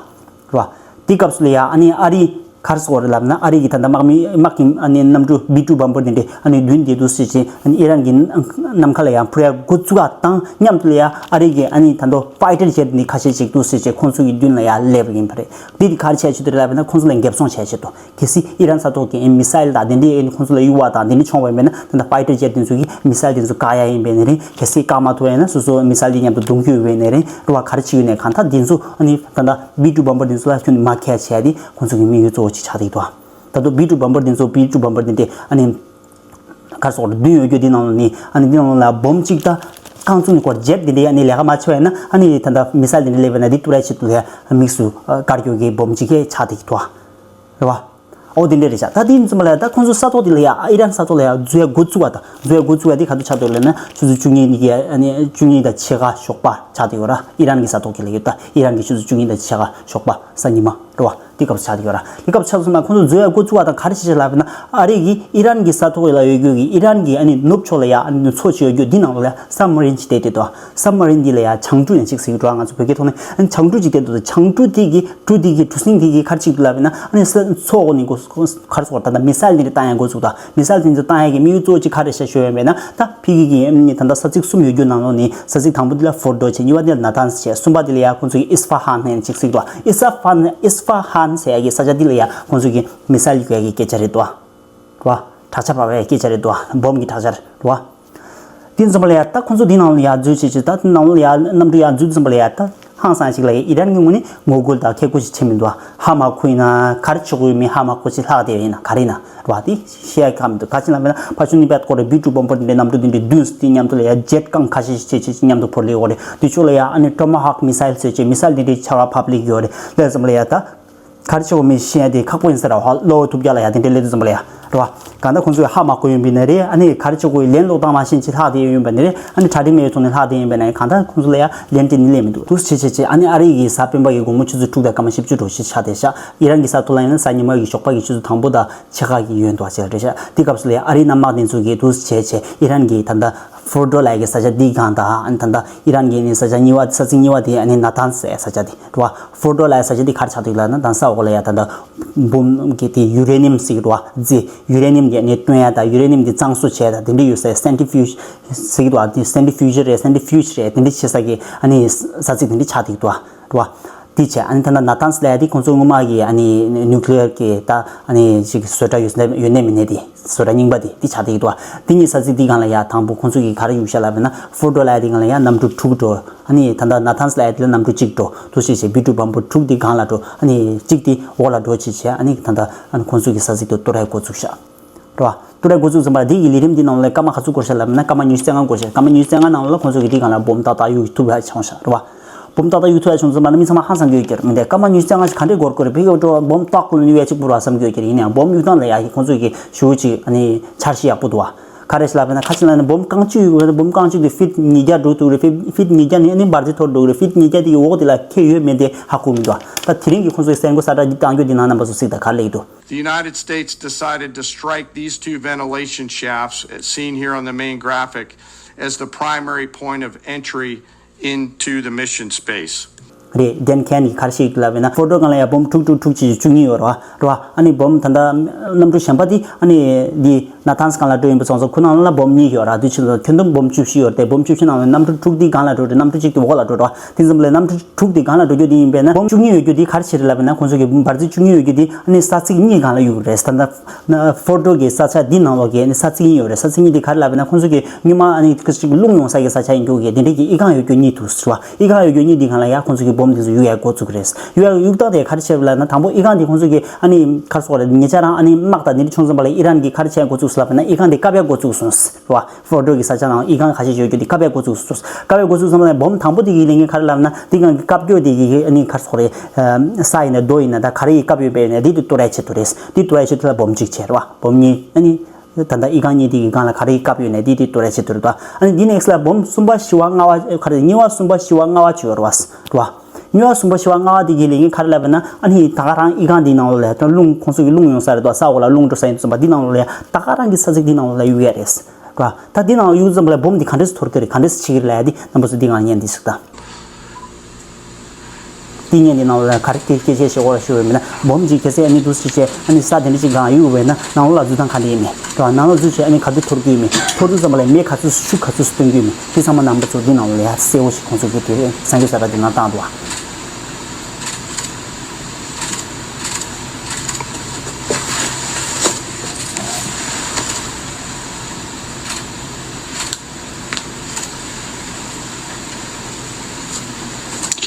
རེད་བ། དེ་སྐབས་སུ་ལ་ཡ་ཨ་ནི་ཨ་རི་ག་རེ་ཟེར་དགོས་རེད་ལབ་ན་ཨ་རི་གི་ད་ལྟ་དམག་མི་དམག་གི་ཨ་ནི་གནམ་གྲུ་བི་ཊུ་བམ་པར་དེ་འདྲས་ཨ་ནི་མདུན་དེ་འདུག་སེ་བྱས་ཨ་ནི་ཨི་རན་གྱི་ནམ་མཁའ་ལ་ཡ་འཕུར་ཡ་འགོ་བཙུགས་པ་དང་མཉམ་དུ་ལ་ཡ་ཨ་རི་གི་ཨ་ནི་ད་ལྟ་ཕའི་ཊར་ཇེ་ཊི་ནི་ཁ་ཤས་ཅིག་འདུག་སེ་བྱས་ཁོང་ཚོ་གི་མདུན་ལ་ཡ་སླེབས་པ་ཡིན་པ་རེད། འདི་དེ་ག་རེ་བྱས་བྱས་འདུག་རེད་ལབ་ན་ཁོང་ཚོ་ལ་འགེབས་སྲུང་བྱས་བྱས་འདུག་གལ་སྲིད་ཨི་རན་ས་ཐོག་གི་མི་སི་ལ་དང་དེ་འདྲའི་ཁོང་ཚོ་ལ་གཡུག་པ་དང་དེ་འདྲ་བྱུང་བ་ཡིན་ན་ད་ལྟ་ཕའི་ཊར་ཇེ་ཊི་དེ་ཚོ་གིས་མི་སི་དེ་ཚོ་བཀག་ཡ་ཡིན་པས་ནི་རེད། གལ་སྲིད་བཀག་མ་ཐུབ་པ་ཡིན་ན་སོ་སོ་མི་སི་དེ་མཉམ་དུ་རྡུང་རྒྱུ་ཡོད་པས་ནི་རེད། རེད་བ། ག་རེ་བྱེད་ཡོད་ནས་གང་ལྟར་དེ་ཚོ་ཨ་ནི་ད་ལྟ་བི་ཊུ་བམ་པར་དེ་ཚོ་ལ་ཁྱོན་ནས་མ་ཁྱེར་བྱས་ཏེ་ཁོང་ཚོ་གི་དམིགས་ཡུལ་གཙོ་བོ་ཅིག་ཆགས་བསྡད་འདུག་ད་དུང་བི་ཊུ་བམ་པར་དེ་ཚོ་བི་ཊུ་བམ་པར་དེ་འདྲས་ཨ་ནི་ག་རེ་ཟེར་དགོས་རེད། བདུན་ཡོད་རྒྱུ་དེ་ནང་ལ་ནི་ཨ་ནི་དེ་ནང་ལ་བོམ་གཅིག་ད་རྐང་བཙུགས་ནས་སྐོར་ཇེ་ཊི་དེ་འདྲས་ཨ་ནི་ལས་ཀ་མ་བྱས་པ་ཡིན་ན་ཨ་ནི་ད་ལྟ་མི་སི་དེ་འདྲས་སླེབས་པ་ཡིན་ན་དེ་ཏུ་རའི་ཆེད་དུ་ལ་དམིགས་སུ་བཀར་རྒྱུ་གི་བོམ་གཅིག་གས་ཆགས་བསྡད་ཀྱི་འདུག་རེད་བ། ཨོ་དེ་འདྲས་རེད་ཤག་ད་དེ་ཡིན་ཙམ་པ་ལ་ཡ་ད་ཁོང་ཚོ་ས་ཐོག་དེ་ལ་ཡ་ཨི་རན་ས་ཐོག་ལ་ཡ་འཛུལ་ཡ་འགོ་བཙུགས་པ་དང་འཛུལ་ཡ་འགོ་བཙུགས་ཡ་དེ་ག་དུས་ཆགས་འདུག་ལབ་ན་ཆུ་ཚོད་བཅུ་གཉིས་ཀྱི་ཨ་ནི་བཅུ་གཉིས་དང་ཕྱེད་ཀ་ཞོགས་པ་ཆགས་བསྡད་ཡོད་ར། ཨི་རན་གྱི་ས་ཐོག་གི་ལ་ཡོད་ད་ཨི་རན་གྱི་ཆུ་ཚོད་བཅུ་གཉིས་དང་ཕྱེད་ཀ་ཞོགས་པ་གཟའ་ཉི་མ་རེད་བ། དེ་སྐབས་སུ་ཆགས་བསྡད་ཡོད་ར། དེ་སྐབས་ཆགས་སོང་ན་ཁོང་ཚོ་འཛུལ་ཡ་འགོ་བཙུགས་པ་དང་ག་རེ་བྱས་བྱས་ལབ་ན་ཨ་རི་གི་ཨི་རན་གྱི་ས་ཐོག་ལ་ཡོད་རྒྱུ་གི་ཨི་རན་གྱི་ཨ་ནི་ནུབ་ཕྱོགས་ལ་ཡ་ཨ་ནི་མཚོ་ཅིག་ཡོད་རྒྱུ་དེ་ནང་ལ་ཡ་སབ་མ་རིན་ཅིག་བསྡད་བསྡད་འདུག་སབ་མ་རིན་འདི་ལ་ཡ་བྱང་གྲུ་ཡང་ཅིག་ཟེར་གྱི་འདུག་ང་ཚོ་བོད་སྐད་ཐོག་ནས་ཨ་ནི་བྱང་གྲུ་ཅིག་བསྡད་འདུག་བྱང་གྲུ་དེ་གི་གྲུ་དེ་གི་གྲུ་གཟིངས་དེ་གི་ག་རེ་བྱེད་ཀྱི་འདུག་ལབ་ན་ཨ་ནི་ས་མཚོ་འོག་ནས་གོ་ག་རེ་ཟེར་དགོས་རེད། ད་ལྟ་མི་སི་ལ་དེ་འདྲ་བཏང་ཡ་འགོ་བཙུགས་ད། མི་སི་ལ་དེ་ཚོ་བཏང་ཡ་གི་དམིགས་ཡུལ་གཙོ་བོ་གཅིག་ག་རེ་བྱས་ཞུ་ཡ་ཡིན་པས་ན་ད་ཕ་གི་གི་ཨ་ནི་ད་ལྟ་ས་ཚིགས་གསུམ་ཡོད་རྒྱུ་ནང་ལོགས་ནས་ས་ཚིགས་དང་པོ་དེ་ལ་ཧྥོར་ཌོ་བྱས། གཉིས་པ་དེ་ལ་ནཱ་ཏཱན་སི་བྱས། གསུམ་པ་དེ་ལ་ཡ་ཁོང་ཚོ་གི་ཨིས་ཧྥ་ཧན་ནས་ཅིག་ཟེར་གྱི་འདུག་ཨིས་ཧྥ་ཧན་ཨིས་ཧྥ་ཧན་ཟེར་ཡ་གི་ས་ཆ་དེ་ལ་ཡ་ཁོང་ཚོ་གི་མི་སི་ལ་གཡུག་ཡ་གི་སྐད་ཆ་རེད་འདུག་བ། བྲག་ཆ་བབས་པའི་སྐད་ཆ་རེད་འདུག་བ། འབོམ་གྱི་བྲག་ཆ་རེད་བ། དེ་ཙམ་པ་ལ་ཡ་ད་ཁོང་ཚོ་དེ་ནང་ལ་ཡ་འཛུལ་བྱས་བྱས་ད་དེ་ནང་ལ་ཡ་གནམ་གྲུ་ཡ་འཛུལ་ཙམ་པ་ལ་ཡ་ད་ཧང་སང་ཞིག་ལ་ཡ་ཨི་རན་གྱི་ངོས་ནས་ངོ་རྒོལ་དང་ཁེ་ཁོ་ཞིག་བྱེད་མི་འདུག་ཧ་མ་གོ་ཡིན་ན་ག་རེ་བྱེད་དགོས་ཡོད་མེད་ཧ་མ་གོ་ཞིག་ལྷག་བསྡད་ཡིན་ན་ག་རེ་ཡིན་ན་རེད་བ། དེ་བཤད་ཡ་གང་མི་འདུག་ག་ཅི་ལབ་མིན་ན་ཕ་ཆུ་ནི་བད་ཀོ་རེ་བི་ཀྲུ་བོམ་པར་འདི་འདྲའི་གནམ་གྲུ་འདི་འདྲའི་བདུན་སྟེ་མཉམ་དུ་ལ་ཡ་ཇེ་ཊི་རྐང་ཁ་ཤས་ཤིག་བྱས་བྱས་བྱས་མཉམ་དུ་འཕུར་ལེ་ཡོད་རེད། དེ་ཕྱོགས་ལ་ཡ་ཨ་ནི་ཊོ་མ་ཧོག་མི་སི་ལ་ཟེར་བྱས་མི་སི་ལ་འདི་འདྲའི་ཆར་པ་ཕབ་ལེ་ཡོད་རེད། དེ་ཙམ་ལ་ཡ་ད། ག་རེ་བྱེད་དགོས་མིན་ཤེས་ཡ་དེ་ཁག་པོ་ཡིན་ས་རེད་བ། གློ་བོ་ཐུབ་རྒྱག་ལ་ཡ་དེ་འདྲའི་སླེབས་དུས་ཙམ་པ་ལ་ཡ་ རེད་བ། གང་ལྟར་ཁོང་ཚོས་ཧ་མ་གོ་ཡོང་པ་ཡིན་ན་རེད། ཨ་ནི་ག་རེ་བྱེད་དགོས་ལན་སློག་སྟངས་མ་ཤེས་ཅིག་ལྷག་བསྡད་ཡོང་པ་ཡིན་ན་རེད། ཨ་ནི་གྲ་སྒྲིག་མེད་པའི་ཐོག་ནས་ལྷག་བསྡད་ཡིན་པ་ཡིན་ན་གང་ལྟར་ཁོང་ཚོ་ལ་ཡང་ལན་དེ་ནི་སླེབས་མི་འདུག་འདུག་སེ་བྱས་བྱས་བྱས་ཨ་ནི་ཨ་རི་གི་གཟའ་སྤེན་པ་གི་དགོང་མོ་ཆུ་ཚོད་དྲུག་དང་སྐར་མ་བཞི་བཅུ་འགྲོ་ཞིག་ཆགས་བསྡད་ཤག་ཨི་རན་གྱི་ས་ཐོག་ལ་ཡིན་ན་གཟའ་ཉི་མ་གི་ཞོགས་པ་གི་ཆུ་ཚོད་དང་པོ་དང་ཕྱེད་ཀ་གི་ཡོལ་འདུག་བྱས་རེད་ཤག་དེ་སྐབས་སུ་ལ་ཡང་ཨ་རིའི་གནམ་དམག་དེ་ཚོ་གིས་འདུག་སེ་བྱས་བྱས་ཨི་རན་གྱི་ད་ལྟ་ཧྥོར་ཌོ་ལབ་ཡ་གི་ས་ཆ་འདི་སྒང་དང་ཨ་ནི་ད་ལྟ་ཨི་རན་གྱི་ནི་ས་ཆ་གཉིས་པ་ས་ཚིགས་གཉིས་པ་དེ་ཨ་ནི་ན་ཐན་ཟེར་ས་ཆ་དེ་རེད་བ། ཧྥོར་ཌོ་ལབ་ས་ཆ་འདི་ག་རེ་ཆགས་འདུག་ལབ་ན་ད་ས་འོག་ལ་ཡ་ད་ལྟ་བོམ་གི་དེ་ཡུ་རེ་ནི་ཡམ་ཟེར་གི་འདུག་བ། རྫས་ཡུ་རེ་ནི་ཡམ་གྱི་ནི་བཏོན་ཡ་དང་ཡུ་རེ་ནི་ཡམ་དེ་གཙང་བཟོ་བྱས་དང་དེ་འདྲ་ཡོད་ས་སེན་ཊི་ཕིའུ་ཇི་ཟེར་གི་འདུག་བ། དེ་སེན་ཊི་ཕིའུ་ཇི་རེད། སེན་ཊི་ཕིའུ་ཇི་རེད། དེ་འདྲ་བྱེད་ས་གི་ཨ་ནི་ས་ཚིགས་དེ་འདྲ་ཆགས་འདུག་འདུག་བ། རེད་བ། དེ་བྱས་ཨ་ནི་ད་ལྟ་ན་ཐན་ཟེར་ཡ་དེ་ཁོང་ཚོ་སྔོན་མ་གི་ཨ་ནི་ནིའུ་ཀི་ལི་ཡར་གི་ད་ཨ་ནི་ཅིག་བཟོ་གྲྭ་ཡོད་ཡོད་ནི་མེད་ནི་དེ། བཟོ་གྲྭ་རྙིང་པ་དེ་དེ་ཆགས་བསྡད་ཀྱི་འདུག་བ། དེ་གཉིས་ས་ཚིགས་དེ་སྒང་ལ་ཡ་དང་པོ་ཁོང་ཚོ་གིས་ག་རེ་གཡུགས་ཤག་ལབ་པ་ན་ཧྥོར་ཌོ་ལབ་ཡ་དེ་སྒང་ལ་ཡ་གནམ་གྲུ་དྲུག་འགྲོ། ཨ་ནི་ད་ལྟ་ན་ཐན་ལབ་ཡ་དེ་ལ་གནམ་གྲུ་གཅིག་འགྲོ། འདུག་སེ་བྱས་བི་ཊུ་བམ་པོ་དྲུག་དེ་སྒང་ལ་འགྲོ། ཨ་ནི་གཅིག་དེ་འོག་ལ་འགྲོ་བྱས་བྱས་ཨ་ནི་ད་ལྟ་ཨ་ནི་ཁོང་ཚོ་གི་ས་ཚིགས་དེ་གཏོར་ཡ་འགོ་བཙུགས་ཤག་རེད་བ། གཏོར་ཡ་འགོ་བཙུགས་ཙམ་པ་དེ་གི་ལས་རིམ་དེ་ནང་ལ་སྐར་མ་ག་ཚོད་འགོར་ཤག་ལབ་ན་སྐར་མ་ཉི་ཤུ་རྩ་ལྔ་འགོར་ཤག་སྐར་མ་ཉི་ཤུ་རྩ་ལྔ་ནང་ལ་ཁོང་ཚོ་གི་དེ་སྒང་ལ་བོམ་ཏག་ཏག་གཡུག་ཐུབ་ཡ་བྱུང་ཤག་རེད་བ། བོམ་ཏག་ཏག་གཡུག་ཐུབ་ཡ་བྱུང་ཙམ་པ་ན་མི་ཚང་མ་ཧང་སང་གི་ཡོད་ཀྱི་རེད། མི་འདྲ་སྐར་མ་ཉི་ཤུ་རྩ་ལྔ་ཞིག་ག་འདྲས་འགོར་དགོས་རེད། ཕ་གིའི་འགྲོ་བ་བོམ་ཏག་ཏག་གཡུག་ཡ་གཅིག་པུ་རེད་བསམ་གྱི་ཡོད་ཀྱི་རེད། ཡིན་ནའང་བོམ་གཡུག་སྟངས་ལ་ཡ་ཁོང་ཚོ་གི་ཞེ་པོ་ཅིག་ཨ་ནི་འཆར་གཞི་ཡག་པོ་འདུག་བ། ག་རེ་ཞིག་ལབ་པ་ན་ཁ་ཅིག་ལ་ནི་བོམ་རྐང་གཅིག་ཡོད་པ་ན་བོམ་རྐང་གཅིག་དེ་ཕིཊ་ཉིས་བརྒྱ་འགྲོ་ཐུབ་རེད། ཕིཊ་ཕིཊ་ཉིས་བརྒྱ་ནི་ཨ་ནི་འབར་རྫས་འཐོར་འགྲོ་གི་རེད། ཕིཊ་ཉིས་བརྒྱ་དེ་གི་འོག་དེ་ལ་ཁེལ་ཡོད་མེད་དེ་ཧ་གོ་མི་འདུག་ད་དེ་རིང་གི་ཁོང་ཚོའི་གསར་འགོད་གསལ་བསྒྲགས་འདི་གཏང་རྒྱུ་འདི་ནང་རྣམ་པ་ཚོ་གཟིགས་དང་ག་རེ་ལབ་ཀྱི་འདུག The United States decided to strike these two ventilation shafts, as seen here on the main graphic, as the primary point of entry into the mission space. རེད། ཌེན་ཁེན་གྱིས་ག་རེ་བཤད་ཀྱི་ལབ་ན་ཧྥོར་ཌོ་སྒང་ལ་ཡ་བོམ་དྲུག་དྲུག་དྲུག་ཅེས་བཅུ་གཉིས་ཡོད་རེད་བ། རེད་བ། ཨ་ནི་བོམ་ད་ལྟ་གནམ་གྲུ་གཞན་པ་དེ་ཨ་ནི་འདི་ན་ཐན་སྒང་ལ་འགྲོ་ཡིན་པ་སོང་ཙང་ཁོ་ནང་ལ་བོམ་གཉིས་ཡོད་རེད། དུས་ཕྱིན་ལ་ཁྱོན་བསྡོམས་བོམ་བཅུ་བཞི་ཡོད་རེད་དེ། བོམ་བཅུ་བཞི་ནང་ལ་གནམ་གྲུ་དྲུག་དེ་སྒང་ལ་འགྲོ་རེད། གནམ་གྲུ་གཅིག་དེ་འོག་ལ་འགྲོ་རེད་བ། དེ་ཙམ་ལས་གནམ་གྲུ་དྲུག་དེ་སྒང་ལ་འགྲོ་རྒྱུ་དེ་ཡིན་པས་ན་བོམ་བཅུ་གཉིས་ཡོད་རྒྱུ་དེ་ག་རེ་བྱེད་རེད་ལབ་པ་ན་ཁོང་ཚོ་གི་འབར་རྫས་བཅུ་གཉིས་ཡོད་རྒྱུ་དེ་ཨ་ནི་ས་ཚིགས་གཉིས་སྒང་ལ་གཡུག་རེད། ད་ལྟ་ཧྥོར་ཌོ་གི་ས་ཆ་འདི་ནང་ལོགས་ཀྱི་ཨ་ནི་ས་ཚིགས་གཉིས་ཡོད་རེད། ས་ཚིགས་གཉིས་དེ་ག་རེ་ལབ་པ་ན་ཁོང་ཚོ་གི་སྔོན་མ་ཨ་ནི་ཅིག་རླུང་ཡོང་ས་གི་ས་ཆ་ཡིན་རྒྱུ་གི་དེ་འདྲ་གི་ཨི་ཁང་ཡོད་རྒྱུ་གཉིས་འདུག་ཟེར་བ། ཨི་ཁང་ཡོད་རྒྱུ་གཉིས་འདི་སྒང་ལ་ཡ་ཁོང་ཚོ་གི་བོམ་དེ་ཚོ་གཡུག་ཡ་འགོ་བཙུགས་རེད། གཡུག་ཡ་གཡུག་སྟངས་དེ་ག་རེ་བྱས་པ་ལབ་ན་དང་པོ་ཨི་ཁང་དེ་ཁོང་ཚོ་གི་ཨ་ནི་ག་རེ་ཟེར་དགོས་རེད། ཉེ་ཆར་རང་ཨ་ནི་དམག་དང་དེ་འདྲ་བྱུང་ཙམ་པ་ལ་ཨི་རན་གྱིས་ག་རེ་བྱས་འགོ་བཙུགས་ཟེར་ལབ་པ་ན་ཨི་ཁང་དེ་བཀབ་ཡ་འགོ་བཙུགས་སོང་ཟེར་བ། ཧྥོར་ཌོ་གི་ས་ཆ་ནང་ཨི་ཁང་ཁ་ཤས་ཤིག་ཡོད་རྒྱུ་དེ་བཀབ་ཡ་འགོ་བཙུགས་སོང་། བཀབ་ཡ་འགོ་བཙུགས་སོང་ཙང་བོམ་དང་པོ་དེ་གི་ལས་འགན་ག་རེ་ལབ་ན་དེ་སྒང་གི་བཀབ་རྒྱུ་དེ་གི་ཨ་ནི་ག་རེ་ཟེར་དགོས་རེད། ས་ཡིན་ན་རྡོ་ཡིན་ན་ད་ག་རེ་ཡིས་བཀབ་ཡོད་པ་ཡིན་ན་དེ་དེ་གཏོར་ཡ་ཆེད་དུ་རེད། དེ་གཏོར་ཡ་ཆེད་དུ་ལ་བོམ་གཅིག་བྱས་རེད་བ། བོམ་གཉིས་ཨ་ནི། ད་ལྟ་ཨི་ཁང་གཉིས་དེ་གི་སྒང་ལ་ག་རེ་བཀབ་ཡོད་ནས་དེ་དེ་གཏོར་ཡ་ཆེད་དུ་རེད་དོ། ཨ་ནི་འདི་ནེག་སི་ལ་བོམ་གསུམ་པ་བཞི་པ་ལྔ་པ་ག་རེ་གཉིས་པ་གསུམ་པ་བཞི་པ་ལྔ་པ་བྱས་ཡོད་རེད་བ། རེད་བ། གཉིས་པ་གསུམ་པ་བཞི་པ་ལྔ་པ་དེ་གི་ལས་འགན་ག་རེ་ལབ་ན་ཨ་ནི་ད་ག་རང་ཨི་ཁང་འདི་ནང་ལོགས་ལ་ད་རླུང་ཁོང་ཚོ་གི་རླུང་ཡོང་ས་རེད་དོ། ས་འོག་ལ་རླུང་འགྲོ་ས་ཡིན་དུས་ཙམ་པ་འདི་ནང་ལོགས་ལ་ད་ག་རང་གི་ས་ཚིགས་འདི་ནང་ལོགས་ལ་གཡུག་ཡ་རེད། རེད་བ། ད་འདི་ནང་ལོགས་གཡུག་ཙམ་པ་ལ་བོམ་འདི་ག་འདྲས་སེ་འཐོར་གི་རེད། ག་འདྲས་སེ་བྱེད་ཀྱི་རེད་ལབ་ཡ་འདི་རྣམ་པ་ཚོ་འདི་སྒང་ཉན་འདི་ཟིག་ད། དེ་ཉིན་དེ་ནང་ལ་ག་རེ་སྐད་སྐད་ཆ་བཤད་དགོས་ལ་ཞུ་བས་མིན་ན་བོམ་གཅིག་གལ་སྲིད་ཨ་ནི་འདུག་སེ་བྱས་ཨ་ནི་ས་དེ་འདྲ་ཅིག་སྒང་གཡུག་བས་ན་ནང་ལོགས་ལ་འཛུལ་སྟངས་ག་འདྲ་ཡིན་མིན་དང་ནང་ལོགས་འཛུལ་བྱས་ཨ་ནི་ག་དུས་འཐོར་རྒྱུ་ཡིན་མིན་འཐོར་དུས་ཙམ་པ་ལ་མེ་ག་ཚོད་ཤུགས་ག་ཚོད་སྟོན་རྒྱུ་ཡིན་མིན་དེ་ཚང་མ་རྣམ་པ་ཚོ་འདི་ནང་ལ་ཡ་གསལ་བོ་ཞིག་ཁོང་ཚོ་གིས་དེ་གསར་འགྱུར་གསར་པ་དེ་ནང་བཏང་འདུག་བ།